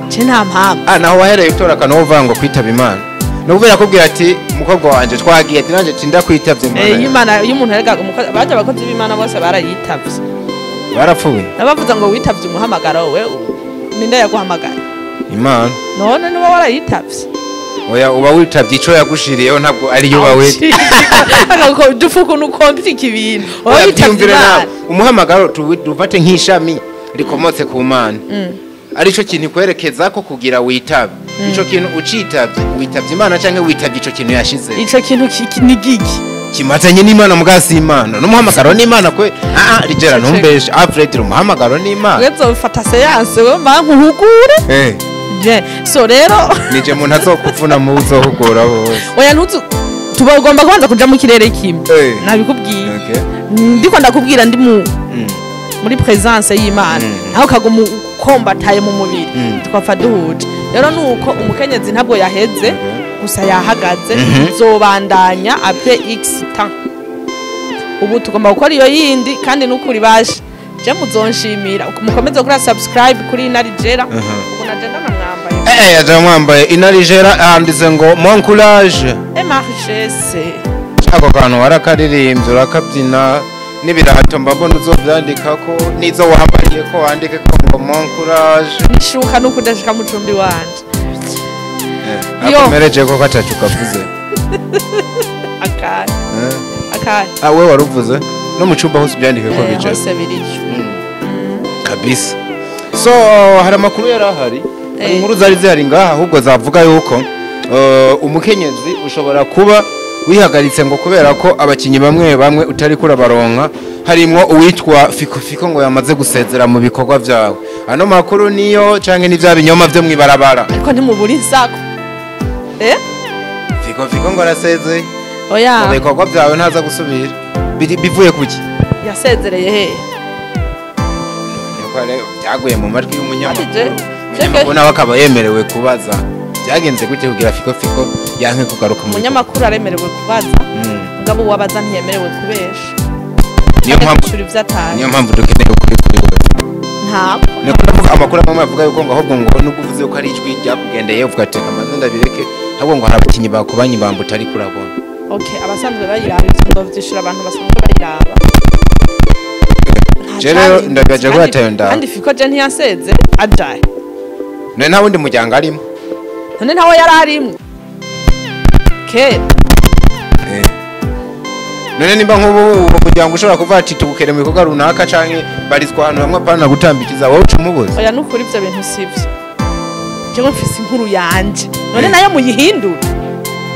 je nta mpamvu. Naho wahereye utora kantu uvuga ngo kwitaba Imana nubwo yakubwira ati mukobwa wanje twagiye ati nanje tinda kwitavye Imana. Imana iyo umuntu erega baje abakozi b'Imana bose barayitavye barapfuye nabavuze ngo witavye umuhamagaro we ninde yaguhamagaye Imana none niba warayitavye. Oya uba witavye ico yagushiriyeho ntabwo ari yo bawe. Ariko dufuko nukomplika ibintu. Oya witavye Imana. Umuhamagaro tuvate nk'ishami rikomotse ku Mana. Ari ico kintu kwerekeza ko kugira witabe. Ico kintu ucitavye, witavye Imana canke witavye ico kintu yashize. Ico kintu ni giki? Kimatanye n'Imana mugasi Imana. N'umuhamagaro n'Imana kwe. Rigera ntumbeshe. Alfred umuhamagaro n'Imana. Wezo ufata séance we mankuhugure. Je so rero nije muntu azokuvuna mu uzohugura bose. Oya ntuzu tubagomba kubanza kuja mu kirere kimwe. Nabikubwiye. Ndiko ndakubwira ndi mu muri présence y'Imana. Naho kagoma ukombataye mu mubiri twapfa duhuje. Rero nuko umukenyezi ntabwo yaheze gusa yahagaze zobandanya après x temps. Ubu tugomba gukora iyo yindi kandi nukuri baje. Je muzonshimira mukomeze gukora subscribe kuri Inarijera. Ubu naje ndamwambaye. Yaje mwambaye Inarijera anditse ngo mon courage et ma richesse. Ako kantu warakaririmbye urakabyina n'ibirato mbabona uzovyandika ko nizo wambariye ko wandike ko ngo mon courage. Nishuka nuko ndashika mu cumbi wanje. Akomereje ko katacu kavuze. Akaye. Akaye. We waruvuze no mu cumba hose byandike ko bije. Hose biriyo. Kabisa. So hari amakuru yarahari. Inkuru zari zihari ngaha ahubwo zavuga yuko umukenyezi ushobora kuba wihagaritse ngo kubera ko abakinyi bamwe bamwe utari kurabaronka harimwo uwitwa Fiko Fiko ngo yamaze gusezera mu bikorwa vyawe. Ano makuru niyo canke ni vya binyoma vyo mwibarabara. Ariko ntimubura insako. Fiko Fiko ngo arasezeye. Oya. Mu bikorwa vyawe ntaza gusubira. Bivuye kuki? Yasezereye he? Niko rero byaguye mu majwi y'umunyamakuru. Umunyamakuru nawe akaba yemerewe kubaza. Byagenze gute kugira Fiko Fiko yanke kugaruka mu umunyamakuru aremerewe kubaza. Mugabo wabaza ntiyemerewe kubesha. Niyo mpamvu dukeneye ukuri kuri wewe. Ntabwo. Niko ndavuga amakuru amwe avuga yuko ngo ahubwo ngo nubwo uvuze ko ari ijwi ryakugendeye uvuga ati amaze ndabireke ahubwo ngo hari abakinyi bakubanye bamba utari kurabona. Okay, abasanzwe bayiraba ivyo vyishura abantu basanzwe bayiraba. Jero ndagaje ko atayo nda. Kandi Fiko je ntiyaseze ajaye. None nta wundi muryango arimo. None ntawe yararimwe. Kera. None nimba nkubu uwo muryango ushobora kuva ati tugukere mu bikorwa runaka canke barizwa ahantu hamwe apana gutambikiza wowe ucumubuze. Oya nukuri ivyo bintu sivyo. Jewe mfise inkuru yanje. None nayo muyihindura.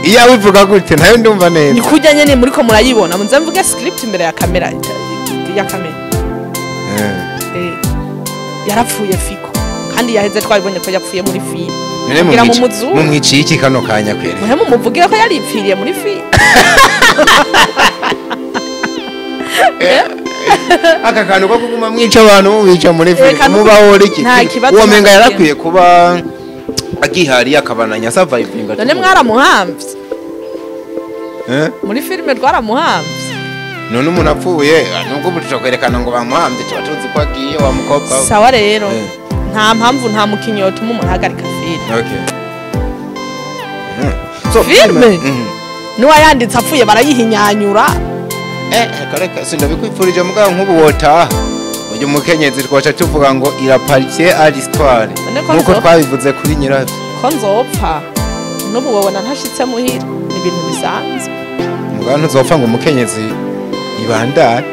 Iya wivuga gute nayo ndumva neza. Ni kujya nyene muri ko murayibona munze mvuge script imbere ya kamera ya kamera. Yarapfuye Fiko kandi yaheze twabibonye ko yapfuye muri film. None mumwiciye iki kano kanya kwere? Muhe mumuvugire ko yaripfiriye muri film. Aka kantu ko kuguma mwica abantu mwica muri film mubaho iki? Uwo menga yarakwiye kuba agihari akabananya surviving. None mwaramuhamvye. Muri filime twaramuhamvye. None umuntu apfuye nubwo ubu kwerekana ngo bamuhambye tuba tuzi ko agiye wa mukobwa. Sawa rero nta mpamvu nta mukinyi yotuma umuntu ahagarika filime. Okay. So filime nuwayanditse apfuye barayihinyanyura. Reka sindabikwifurije mugabo nk'ubu wotaha uyu mukenyezi twaca tuvuga ngo irapartie à l'histoire nkuko twabivuze kuri nyiravyo. Ko nzopfa n'ubu wabona ntashitse muhira ni ibintu bisanzwe. Mugabo ntuzopfa ngo umukenyezi ibandanye.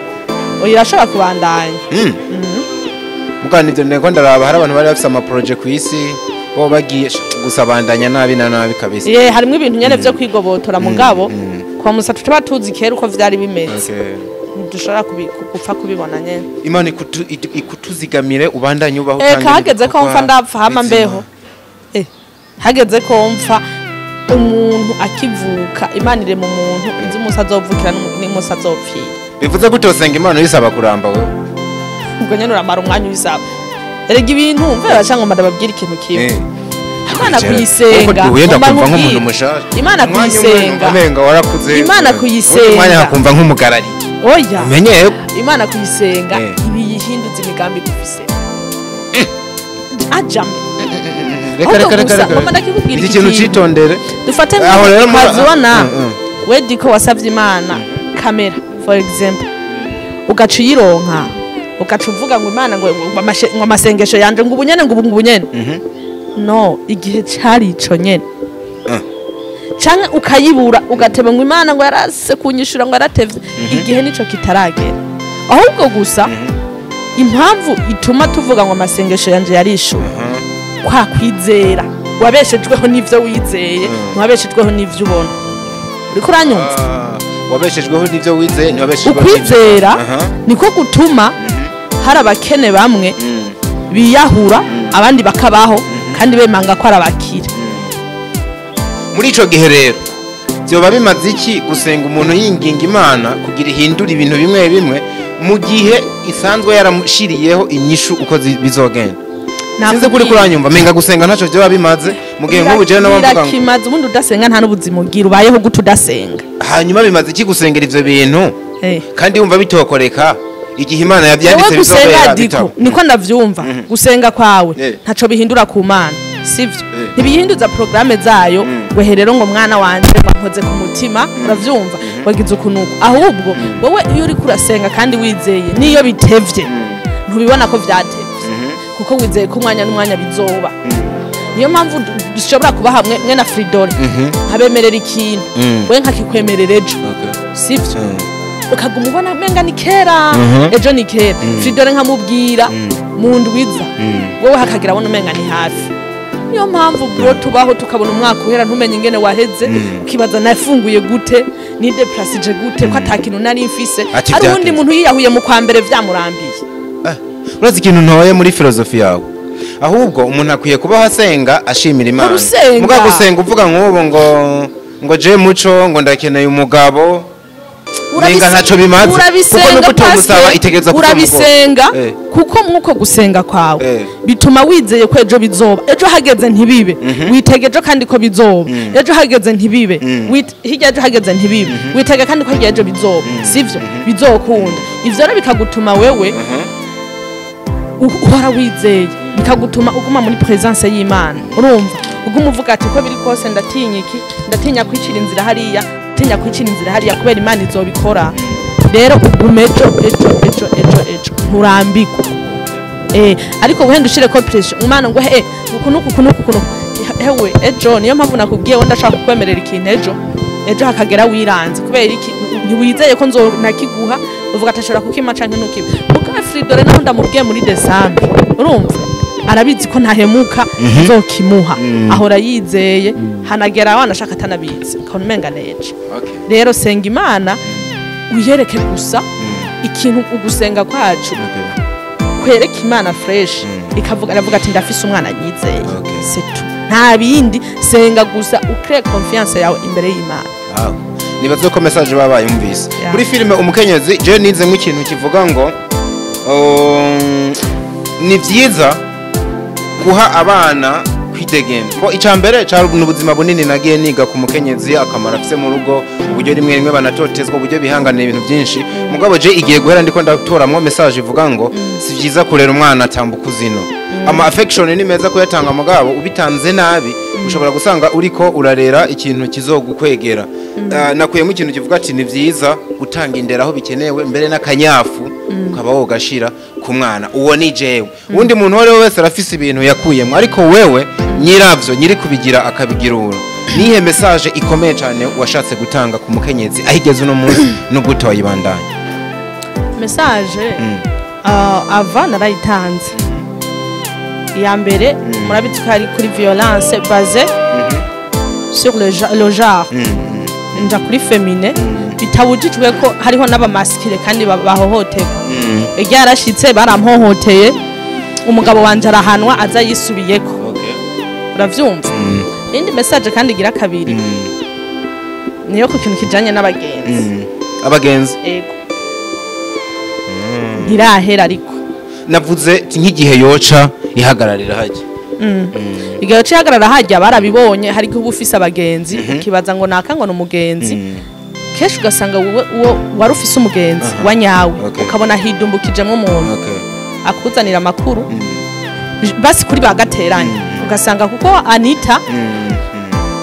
Oya irashobora kubandanya. Mugabo nivyo ndiko ndaraba hari abantu bari bafise ama projet ku isi bo bagiye gusabandanya nabi na nabi kabisa. Harimo ibintu nyene vyo kwigobotora mugabo kwa musa tuba tuzi kera uko vyari bimeze. Dushobora gupfa kubibona nyene. Imana ikutuzigamire ubandanye ubaho kandi. Hageze ko mfa ndapfa hama mbeho. Hageze ko mfa umuntu akivuka Imana ire mu muntu inzi umunsi azovukira n'umunsi azopfira. Bivuze gute usenga Imana uyisaba kuramba wewe? Ubwo nyene uramara umwanya uyisaba. Erega ibintu mve bacanga ndababwira ikintu kimwe. Imana kuyisenga. Imana kuyisenga. Imana kuyisenga. Umwanya akumva nk'umugarari. Oya. Umenye Imana kuyisenga ibiyihinduza imigambi gufise. Ajame. Reka. Iki kintu citondere. Dufate nk'akazibona. We diko wasavye Imana kamera for example. Ugaca uyironka. Ugaca uvuga ngo Imana ngo amasengesho yanje ngo ubunyene ngo ubunyene. No, igihe cari ico nyene. Canke ukayibura ugateba ngo Imana ngo yarase kunyishura ngo yaratevye igihe nico kitaragera. Ahubwo gusa impamvu ituma tuvuga ngo amasengesho yanje yarishura kwa kwizera wabeshejweho n'ivyo wizeye ntiwabeshejweho n'ivyo ubona. Uriko uranyumva? Wabeshejweho n'ivyo wizeye ntiwabeshejweho ukwizera niko gutuma hari abakene bamwe biyahura abandi bakabaho kandi bemanga ko arabakira. Muri ico gihe rero byoba bimaze iki gusenga umuntu yinginga Imana kugira ihindura ibintu bimwe bimwe mu gihe isanzwe yaramushiriyeho inyishu uko bizogenda? Sinzi kuri kuranyumva menga gusenga ntaco byoba bimaze mu gihe nk'ubu jewe n'abavuga ngo birakimaze ubundi udasenga nta n'ubuzima ugira ubayeho gute udasenga. Hanyuma bimaze iki gusengera ivyo bintu kandi wumva bitokoreka igihe Imana yavyanditse bizobera bitabo? Niko ndavyumva gusenga kwawe ntaco bihindura ku Mana sivyo? Ntibihinduza programme zayo ngo herero ngo mwana wanje wankoze ku mutima uravyumva wagize ukunuko. Ahubwo wowe iyo uri kurasenga kandi wizeye niyo bitevye ntubibona ko vyatevye kuko wizeye ko umwanya n'umwanya bizoba. Niyo mpamvu dushobora kuba hamwe mwe na Fridore nkabemerera ikintu we nkakikwemerera ejo sivyo? Ukaguma ubona menga ni kera ejo ni kera. Fridore nkamubwira mu ndwiza wowe hakagira abona umenga ni hafi. Niyo mpamvu bro tubaho tukabona umwaka uhera ntumenye ingene waheze ukibaza nafunguye gute ni depressije gute ko atakintu nari mfise. Ari undi muntu yiyahuye mu kwa mbere vyamurambiye. Urazi ikintu ntoye muri filosofi yawe? Ahubwo umuntu akwiye kubaho asenga ashimira Imana. Muga gusenga uvuga nk'ubu ngo je muco ngo ndakeneye umugabo Nenga ntaco bimaze. Urabisenga pastor, urabisenga kuko mwuko gusenga kwawe bituma wizeye ko ejo bizoba. Ejo hageze ntibibe, witege ejo kandi ko bizoba. Ejo hageze ntibibe, hirya ejo hageze ntibibe, witege kandi ko hirya ejo bizoba. Sivyo bizokunda. Ivyo rero bikagutuma wewe uhora wizeye, bikagutuma uguma muri presence y'Imana. Urumva uguma uvuga ati ko biri kose ndatinya iki, ndatinya kwicira inzira hariya, tinya kwicira inzira hariya kubera Imana izobikora. Rero ugume ejo ejo ejo ejo ejo nturambikwa. Ariko guhenda ushire ko pressure umwana ngo uku nuku nuku nuku hewe ejo. Niyo mpamvu nakubwiye wenda ndashaka kukwemerera ikintu ejo ejo hakagera wiranze kubera iki ntiwizeye ko nzo nakiguha uvuga atashobora kukima canke ntukiba. Muka Fridore naho ndamubwiye muri December, urumva arabizi ko ntahemuka nzokimuha, ahora yizeye hanagera abana ashaka atanabizi akabona umenga neje. Rero senga Imana uyereke gusa ikintu ugusenga kwacu kwereka Imana fresh, ikavuga aravuga ati ndafise umwana nyizeye, c'est tout, nta bindi. Senga gusa ukreye confiance yawe imbere y'Imana. Nibaze ko message babaye umvise muri filime Umukenyezi. Je nize nk'ikintu kivuga ngo ni vyiza guha abana Kwidegemvya bo icambere cari n'ubuzima bunini nagiye niga ku mukenyezi, akamaro afise mu rugo, uburyo rimwe rimwe banatotezwa, uburyo bihanganira ibintu byinshi. Mugabo je igiye guhera ndiko ndatoramwo message ivuga ngo si vyiza kurera umwana atambuka uzino. Ama affection ni meza kuyatanga, mugabo ubitanze nabi ushobora gusanga uriko urarera ikintu kizogukwegera. Nakuyemo ikintu kivuga ati ni vyiza gutanga indero aho bikenewe, mbere n'akanyafu ukaba wogashira ku mwana. Uwo ni jewe. Uwundi muntu uwo ari we wese arafise ibintu yakuyemo, ariko wewe nyiravyo, nyiri kubigira akabigirura, nihe message ikomeye cyane washatse gutanga ku mukenyezi aho igeze uno munsi n'ugute wayibandanya? Message ava narayitanze iya mbere, murabizi ko ari kuri violence basée sur le genre, nja kuri féminin, bitabujijwe ko hariho n'aba masculin kandi bahohoterwa. Iryo yarashitse baramhohoteye, umugabo wanje arahanwa, aza yisubiyeko. Uravyumva? Iyindi message kandi igira kabiri niyo ku kintu kijanye n'abagenzi. Abagenzi? Ego, ntirahera ariko. Navuze ati nk'igihe yoca ihagararira hajya. Igihe cihagarara hajya barabibonye. Hari igihe uba ufise abagenzi ukibaza ngo naka ngo ni umugenzi, kenshi ugasanga wowe uwo wari ufise umugenzi wa nyawe, ukabona hidumbukijemo umuntu akuzanira amakuru basi kuri bagateranye, ugasanga kuko Anita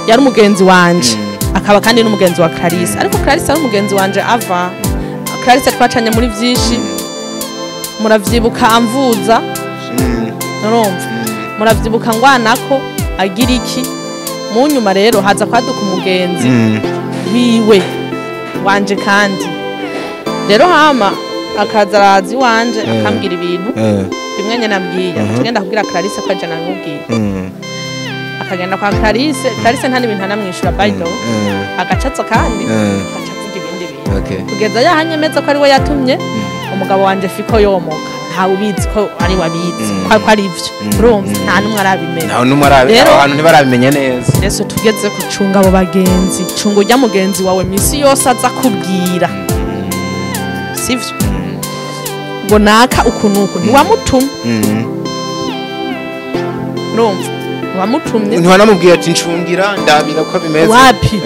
yari umugenzi wanje, akaba kandi n'umugenzi wa Clarisse, ariko Clarisse ari umugenzi wanje ava Clarisse twacanye muri byinshi, muravyibuka amvuza, urumva, muravyibuka ngwanako agira iki. Mu nyuma rero haza kwaduka umugenzi wiwe wanje, kandi rero hama akaza araza iwanje akambwira ibintu bimwe nyene ambwiye, akagenda kubwira Clarisse ko aje namubwiye, akagenda kwa Clarisse. Clarisse nta n'ibintu anamwishura, by the way. Agacatsa kandi agaca avuga ibindi bintu kugeza yahanyemeza ko ari we yatumye umugabo wanje fiko yomoka. Ntawe ubizi ko ari we abizi, ko ari ivyo. Urumva, nta n'umwe arabimenya. Ntawe n'umwe arabi. Rero- Aho hantu ntibarabimenya neza. Yesu, tugeze gucunga abo bagenzi. Cunga urya mugenzi wawe misi yose aza kubwira sivyo, ngo naka uku nuku, ntiwamutumye. Urumva, ntiwamutumye. Ntiwanamubwiye ati ncungira, ndabira ko bimeze. Wapi.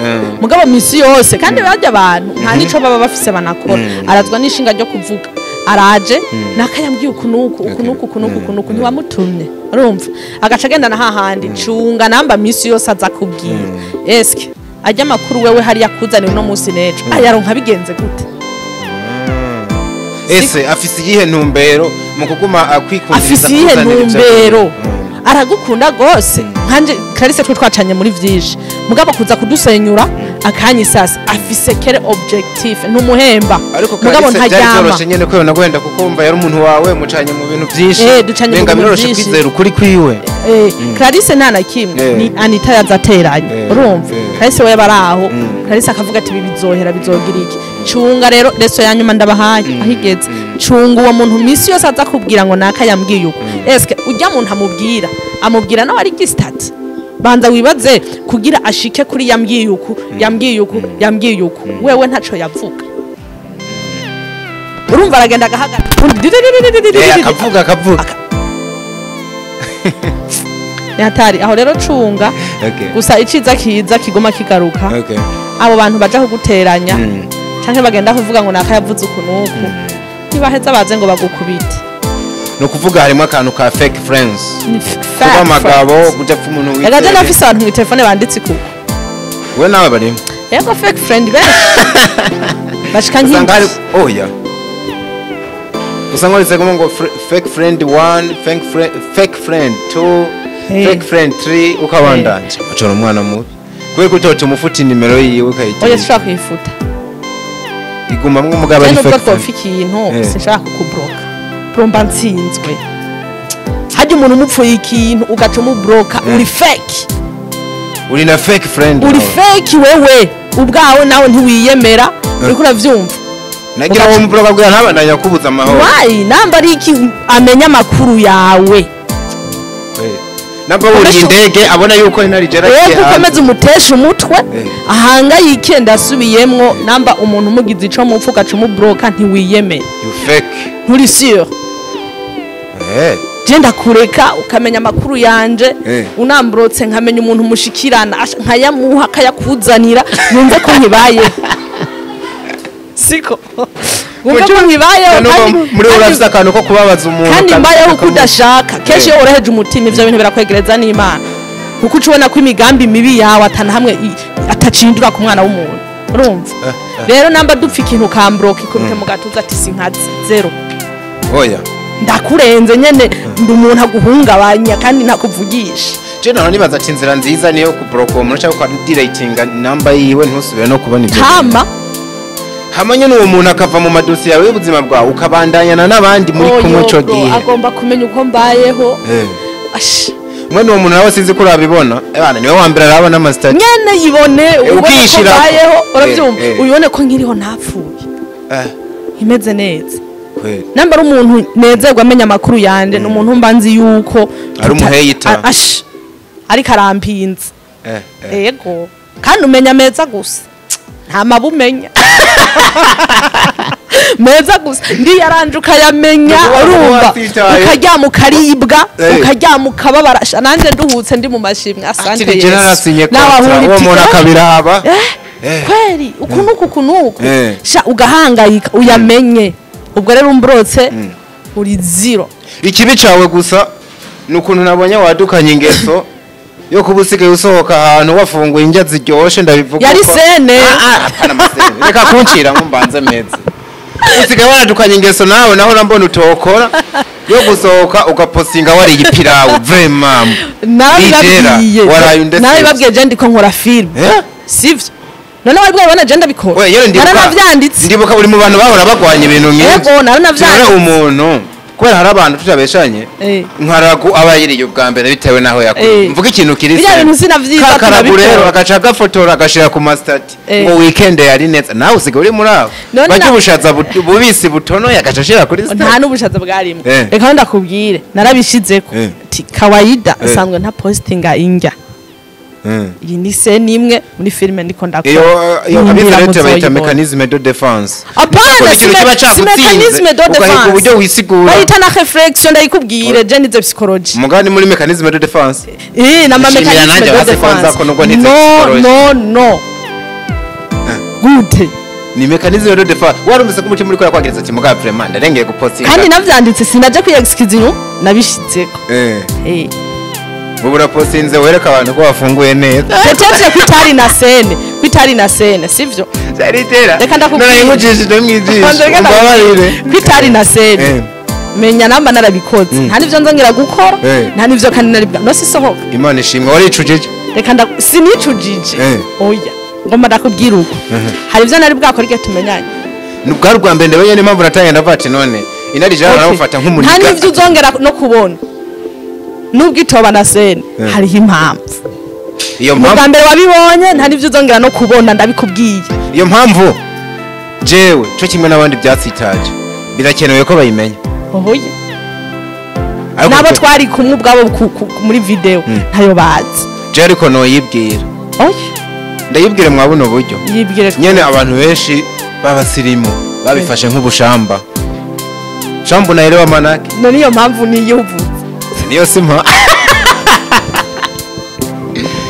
Mugabo misi yose kandi barya abantu nta nico baba bafise banakora. Arazwa n'ishinga ryo kuvuga, araje naka yambwiye uku nuku, uku nuku, uku nuku, uku nuku. Ntiwamutumye. Urumva, agaca agenda na hahandi. Cunga namba misi yose aza kubwira, eske ajya amakuru wewe hari yakuzaniye uno munsi n'ejo ayaronka bigenze gute? Ese afise iyihe ntumbero mu kuguma akwikundiriza Afise iyihe kuzanira ivyo? ntumbero? Aragukunda gose nkanje Clarisse twe twacanye muri vyinshi, mugabo kuza kudusenyura akanyisasa, afise quel objectif? Ntumuhemba. Ariko mugabo Clarisse byari ntaryama. byoroshe nyene ko yonagwenda, kuko wumva yari umuntu wawe, mucanye mu bintu byinshi. Ducanye mu Benga bintu biroroshe vyinshi. kwizera ukuri kwiwe. Clarisse nta na kimwe. Ni Anita yazateranye. Urumva, Clarisse we baraho. Clarisse akavuga ati ibi bizohera, bizogira iki. Cunga rero, leçon ya nyuma ndabahaye aho igeze: cunga uwo muntu misi yose aza kubwira ngo naka yambwiye uko. Eske ujya muntu amubwira, amubwira nawe ari gisitati? Banza wibaze kugira ashike kuri yambwiye uku, yambwiye uku, yambwiye uku, wewe ntaco yavuga. Urumva, aragenda agahagarara. Akavuga akavuga. Ni hatari aho rero, cunga. Gusa iciza kiza kiguma kigaruka, abo bantu baja kuguteranya canke bagenda kuvuga ngo naka yavuze uku nuku, ntibaheza baze ngo bagukubite. Ni ukuvuga harimo akantu ka fake friends, Ni kuba amagabo kuja pfa umuntu Ega je wizeye. nafise abantu mw'itelefone banditse ikuku. We nawe barimo? Yego, fake friend benshi bashika Usanga hari nk'indwi. oya, usanga wanditsemo ngo fake friend 1, fake friend, fake friend 2, fake friend 3, ukabandanya ucora umwana mubi kubera ko utota umufuta inimero yiwe Oya, ukayigira. sinshobora kuyifuta. Igumamwo umugabo Je ari nubwo fake friend. twopfa ikintu, sinshobora kukubloka, urumva nsinzwe. Harya umuntu umupfuye ikintu ugaca umubloka, uri fake. Uri na fake friend Uri nawe. fake wewe ubwawe, nawe ntiwiyemera, uriko uravyumva? Nagira uwo mubloka kugira ntabandanya kubuza amahoro. Why? Namba ari iki amenya amakuru yawe? Nabwo wuriye indege abona yuko inarijera. Wewe ukomeze umuteshe umutwe, ahangayike. Ndasubiyemwo, namba umuntu umugize ico mupfu ugaca umubloka, ntiwiyemera. You fake. Nturi sûr. Je ndakureka ukamenya amakuru yanje, unamburotse nkamenya umuntu mushikirana, nkayamuha akayakuzanira, yumve ko nkibayeho. Siko wumve ko nkibayeho. Muri urafise akantu ko kubabaza umuntu kandi mbayeho uko udashaka. Kenshi iyo woroheje umutima ivyo bintu birakwegereza n'Imana, kuko uca ubona ko imigambi mibi yawe atana hamwe atacindura ku mwana w'umuntu. Urumva rero namba dupfa ikintu ukambroka ikubite mu gatuza ati sinkazi zero. Oya ndakurenze nyene, ndi umuntu aguhungabanya kandi ntakuvugisha. Je none nibaza ati inzira nziza niyo kubroka uwo muntu cyangwa ukadiretinga namba yiwe ntusubire no kubona ibyo. Hama nyene uwo muntu akava mu madosiye yawe y'ubuzima bwawe, ukabandanyana n'abandi muri kumwe ico gihe. Agomba kumenya uko mbayeho. Mwene uwo muntu nawe sinzi ko urabibona. Ebana niwe wa mbere arabona amasitati. Nyene yibone ubone ko mbayeho, urabyumva, ubibone ko nkiriho ntapfuye. Imeze neza. Namba ari umuntu nezerwa amenya amakuru yanje, ni umuntu mba nzi yuko ari umuheyita. Ariko arampinze. Yego. Kandi umenya meza gusa. Nta mabu umenya. Meza gusa ndi yaranje ukayamenya, urumva ukaryama ukaribwa, ukaryama ukababara. Nanje nduhutse ndi mu mashimwe, asante Yesu. Nawe uwo muntu akabiraba kweri ukunuku kunuku sha ugahangayika uyamenye. Ubwo rero umbrotse uri zero. Ikibi cawe gusa nukuntu nabonye wadukanye ingeso yo kuba usigaye usohoka ahantu wafunguye indya ziryoshe, ndabivuga yari sene. Apana masene, reka kuncira ngo mbanze meze. Usigaye waradukanye ingeso nawe naho urambona utokora yo gusohoka ugapostinga wari igipirawu vraiment. Nawe nabibabwiye je ndiko nkora film, sivyo? None wari bwabona je ndabikora. Naranavyanditse. Ndibuka uri mu bantu bahora bagwanya ibintu nk'ibyo. Yego naranavyanditse. Umuntu kubera hari abantu tutabeshanye nkaragu abayiriye ubwa mbere bitewe naho yakuye. Mvuga ikintu kiri se. Biriya bintu sinavyiza tunabikora. Rero agaca gafotora agashira ku mastati ngo weekend yari neza. Nawe usigaye uri muri abo bajya ubushaza bubisi butonoye agaca ashira kuri stati. Nta n'ubushaza bwarimo. Reka ndakubwire narabishizeko kawaida asanzwe nta postinga injya. Iyi ni scene imwe muri filme ndiko ndakora. Iyo abizerete bayita mécanisme de défense. Apana si mécanisme de défense. Uburyo wisigura. Bayita na réflexion, ndayikubwire je nize psychologie. Mugani muri mécanisme de défense. Na ma mécanisme de défense. No no no. Gute. Ni mécanisme de défense. Warumvise ko umutima uri kwagiriza ati muga vraiment ndarengeye gupostinga. Kandi navyanditse sinaje kwiyexcuser nabishizeko. Bubura postinze wereka abantu ko wafunguye neza. Peut-être kwitari na scène, kwitari na scène, sivyo? Saritera. Reka ndakubwira. Nari nkujishije mwijisho. Mbabarire. Kwitari na scène. Menya namba narabikoze. Nta nivyo nzongera gukora, nta nivyo kandi naribwa. No sisohoka. Imana ishimwe waricujije. Reka sinicujije. Oya. Ngomba ndakubwira uko. Hari ivyo nari bwakora igihe tumenyanye. Nubwo rwa mbere ndabonye ni impamvu natanye ndavati none. Inari jana naramufata nk'umuniga. Nta nivyo uzongera no kubona. Nubwo itoba na scène hariho impamvu. Iyo mpamvu mbere wabibonye nta nivyo uzongera no kubona, ndabikubwiye. Iyo mpamvu jewe cyo kimwe n'abandi byatsitaje birakenewe ko bayimenya. Ohoye nabo twari kumwe ubwabo muri video ntayo bazi. Je ariko no yibwira. Oya ndayibwire mwabuno buryo. Yibwire nyene abantu benshi babasirimu babifashe nk'ubushamba. Shambu naelewa manake. None iyo mpamvu niyo uvuze. Niyo simpa.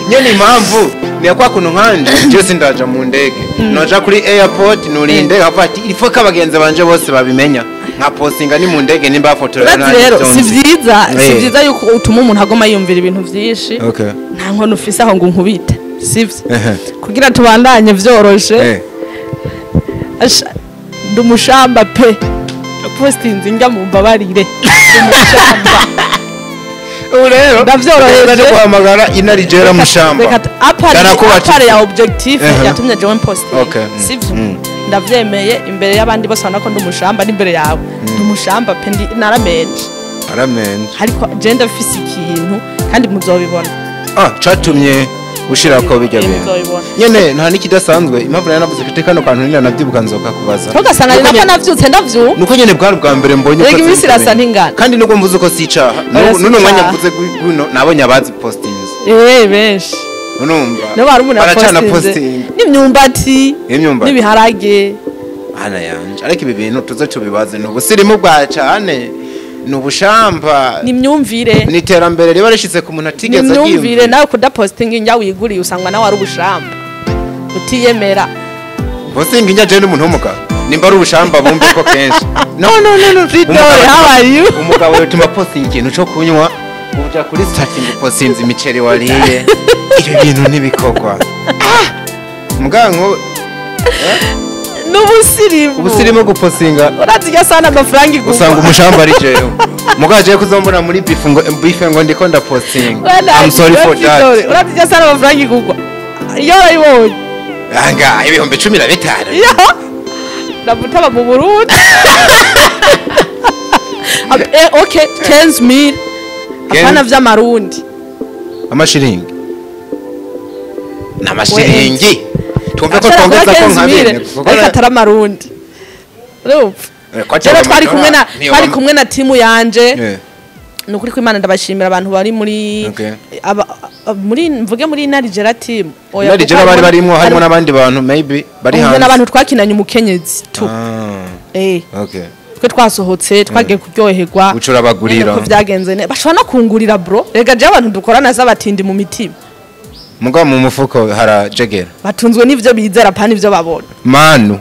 Nyene impamvu ni kwa kuntu nkanje je sindaja mu ndege. Noja kuri airport nurinde hava ati ifo kabagenze banje bose babimenya. Nka postinga ni mu ndege nimba fotora na. Rero si vyiza, si vyiza yuko utuma umuntu agoma yumvira ibintu vyinshi. Nta nkono ufise aho ngo nkubite. Sivyo? Kugira tubandanye vyoroshe. Ndumushamba pe. Postinze njya mu mbabarire. Ndumushamba. Urero ndavyoroheje guhamagara inarijera mushamba. Apare ya objectif yatumye join posting. Sivyo? Ndavyemeye imbere y'abandi bose banako ndumushamba n'imbere yawe. Ndumushamba pe ndi naramenje. Aramenje. Ariko je ndafise ikintu kandi muzobibona. Catumye ushira ko bijya bintu. Nyene nta nikidasanzwe impamvu nari navuze ko kano kantu nina navyibuka nzoka kubaza. Tugasanga ni nako navyutse ndavyu. Nuko nyene bwari bwa mbere mbonye ko imisi irasa ntingana. Kandi nuko mvuze uko sicaha. Nuno mwanya mvuze guno nabonye abazi postings. Benshi. Unumva. No barumuna posting. N'imyumbati. N'ibiharage. Ana yanje. Ariko ibi bintu tuze tubibaze n'ubusirimu bwa cyane. Ni ubushamba. Ni imyumvire. Ni iterambere riba rishitse ku muntu atigeze Ni imyumvire aryiyumvira. nawe kudapostinga injya wiguriye usangwa nawe ari ubushamba. Utiyemera. Postinga injya je n'umuntu w'umugabo. Nimba ari ubushamba bumve ko kenshi. No. Fridore, how are you? Umugabo yotuma postinga ikintu co kunywa, uja kuri starting postinze imiceri wariye. Ibyo bintu ntibikorwa. Mugabo n'ubusirimu. Ubusirimu gupostinga. Urazi sana amafaranga igurwa. Usanga umushamba ari jewe. Mugabo je kuzombona muri bife ngo ndiko ndapostinga. I'm sorry for that. Urazi sana amafaranga igurwa. Iyo urayibonye. Anga 15,000. Iyo. Ndabutaba mu Burundi. Okay, 15,000. Apana vy'amarundi. Amashiringi. N'amashiringi. Twumve ko twongeza ko nkabene. Ariko atari amarundi. Urumva? Rero twari kumwe na timu yanje. Nukuri ko Imana ndabashimira abantu bari muri muri mvuge muri Narigera team. Oya Narigera bari barimo harimo nabandi bantu maybe bari hanze. N'abantu twakinanye umukenyezi tu. Okay. Twe twasohotse twagiye kuryoherwa. Ucura bagurira. Ko byagenze ne. Bashobora no kungurira bro. Rega je abantu dukorana zabatindi mu mitima. Mugabo mu mufuko harajegera. Batunzwe n'ivyo bizera pa n'ivyo babona. Manu.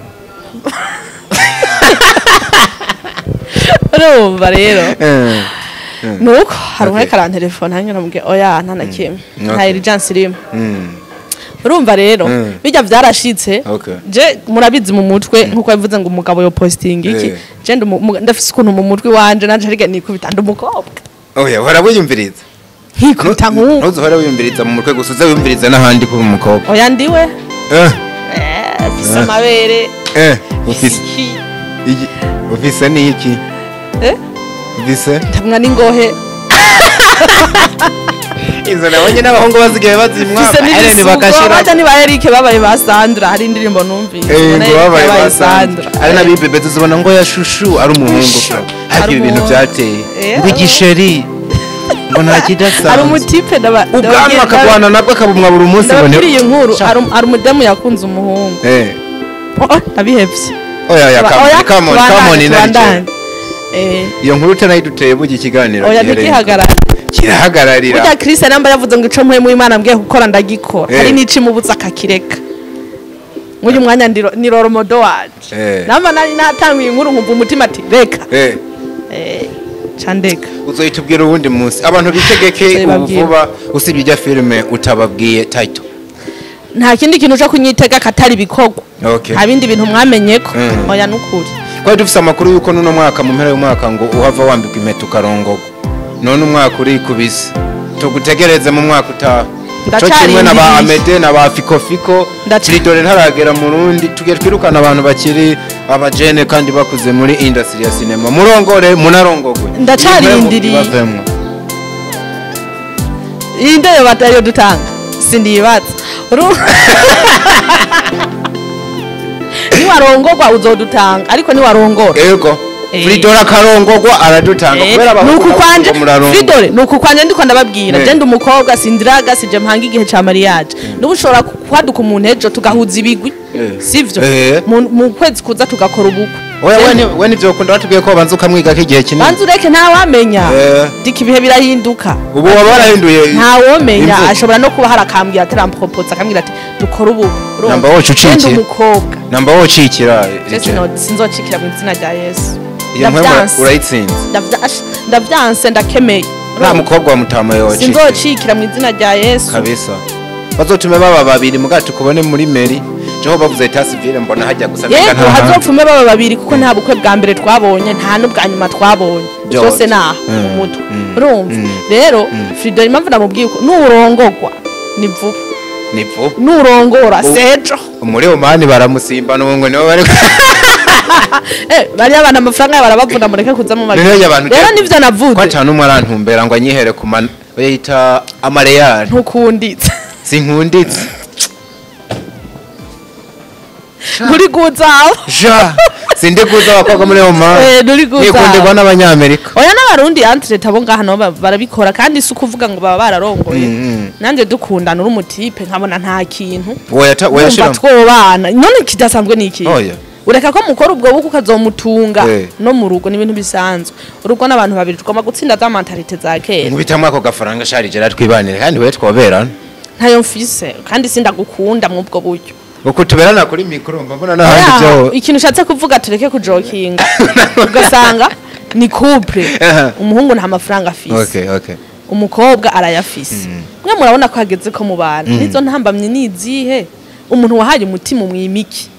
Urumva rero. Nuko hari umwe karantelefone hanyuma namubwiye oya nta na kimwe. Nta urgence irimo. Urumva rero bijya vyarashitse. Je murabizi mu mutwe nkuko yavuze ngo umugabo yo posting iki. Je ndafise ukuntu mu mutwe wanje nanje arige nikubita ndi umukobwa. Oya uhora wiyumviriza. Nkikubita nkuko. Ntuzuhora wiyumviriza mu mutwe gusa uze wiyumviriza n'ahandi kuba umukobwa. Oya ndiwe. Ufise amabere. Ufise. Ufise ni iki? Ufise? Ndamwa n'ingohe. Izo nabonye n'abahungu basigaye bazimwa. Ese bakashira. Bacha ni ba Eric babaye ba Sandra hari indirimbo numvise. Babaye ba Sandra. Ari nabibebe tuzibona ngo ya shushu ari umuhungu. Hari ibintu byateye. Ngo igisheri. Ngo nta kidasanzwe. Ari umutipe ndaba. Ubwanwa akagwana nabwo akabumwa buri munsi ngo ni. Iyi nkuru ari umudemu yakunze umuhungu. Abihevye. Oya come on inarije. Iyo nkuru utanayiduteye bugi ikiganiro. Oya ntigihagarara. Kirahagararira. Burya Chris namba yavuze ngo ico mpuye mu Imana mbwiye gukora ndagikora. Hari n'ici mubutsa akakireka. Nk'uyu mwanya ni roromodo wanje. Namba nari natanguye inkuru nkumva umutima ati reka. Candeka. Uzoyitubwira ubundi munsi. Abantu bitegeke ubuvuba usibye ijya filme utababwiye title. Nta kindi kintu cyo kunyitega katari bikogwa. Nta bindi bintu mwamenyeko. Oya nukuri. Kwa dufise amakuru yuko nuno mwaka mu mpera y'umwaka ngo uhava wambikwa impeta ukarongogwa. None umwaka uri kubise. Tugutegereze mu mwaka utaha. Cyo kimwe na ba Amede na ba Fiko Fiko. Fridore ntaragera mu Burundi tugiye twirukana abantu bakiri abajene kandi bakuze muri industry ya cinema. Murongore munarongogwe. Ndacarindiriye. Inde yo batayo dutanga. Sindibatsa. Niwarongogwa uzodutanga ariko niwarongora. Yego. Fridore akarongogwa aradutanga kubera nuku kwanje Fridore nuku kwanje ndiko ndababwira je ndi umukobwa sindiraga sije mpanga igihe ca mariage nubu ushobora kwaduka umuntu ejo tugahuza ibigwi sivyo mu kwezi kuza tugakora ubukwe. Oya we nivyo ukunda batubwiye ko banza ukamwiga ko igihe kinini. Banza ureke nta wamenya. Diki ibihe birahinduka. Ubu waba warahinduye. Nta womenya ashobora no kuba harakambwira atarampropose akambwira ati dukora ubukwe. Namba wocu ucikira. Umukobwa. Namba wocikira. Sinzocikira mu izina rya Yesu. Iyo nkwe urayitsinze. Ndavyanse ndakemeye. Nta mukobwa wa mutama yocikira. Sinzocikira mu izina rya Yesu. Kabisa. Bazotume baba babiri mugacu kubone muri meri. Jeho bavuze eta civile mbona hajya gusa mbega nta. Yego hazopfume baba babiri kuko nta bukwe bwa mbere twabonye nta n'ubwa nyuma twabonye. Byose naha mu mutwe. Urumva? Rero Fridore impamvu namubwiye uko nurongogwa ni vuba. Ni vuba. Nurongora sejo. Muri Omani baramusimba n'ubwo nibo bari bari abana amafaranga barabavuna mureke kuza mu magi. Rero nivyo navuze. Ko atanu umwe arantumbera ngo anyihere ku bayita amareyari. Ntukunditse. Sinkunditse. Nturi guzaho. Ja. Sinde guza abakobwa muri Oman. Nturi guzaho. Nikundirwa n'abanyamerika. Oya n'abarundi entre tabo ngaha nabo barabikora kandi si ukuvuga ngo baba bararongoye. Nanje dukundana uri umutipe nkabona nta kintu. Oya ta oya shira. Twobana. None kidasanzwe ni iki? Oya. Ureka ko mukora ubwo bukwe, ukazomutunga no mu rugo. Ni ibintu bisanzwe, urugo n'abantu babiri. Tugomba gutsinda za mentalité za kera. Nkubitamwo ako gafaranga shari Gerard, twibanire kandi we twoberana. Ntayo mfise, kandi sindagukunda mu ubwo buryo. Uko tuberana kuri micro, mba mbona n'ahandi Oya, byo. Ikintu ushatse kuvuga, tureke kujokinga. Ugasanga ni couple, umuhungu nta mafaranga afise, umukobwa arayafise. Mwe murabona ko hageze ko mubana, nizo ntambamye ni izihe? Umuntu wahaye umutima umwimiki.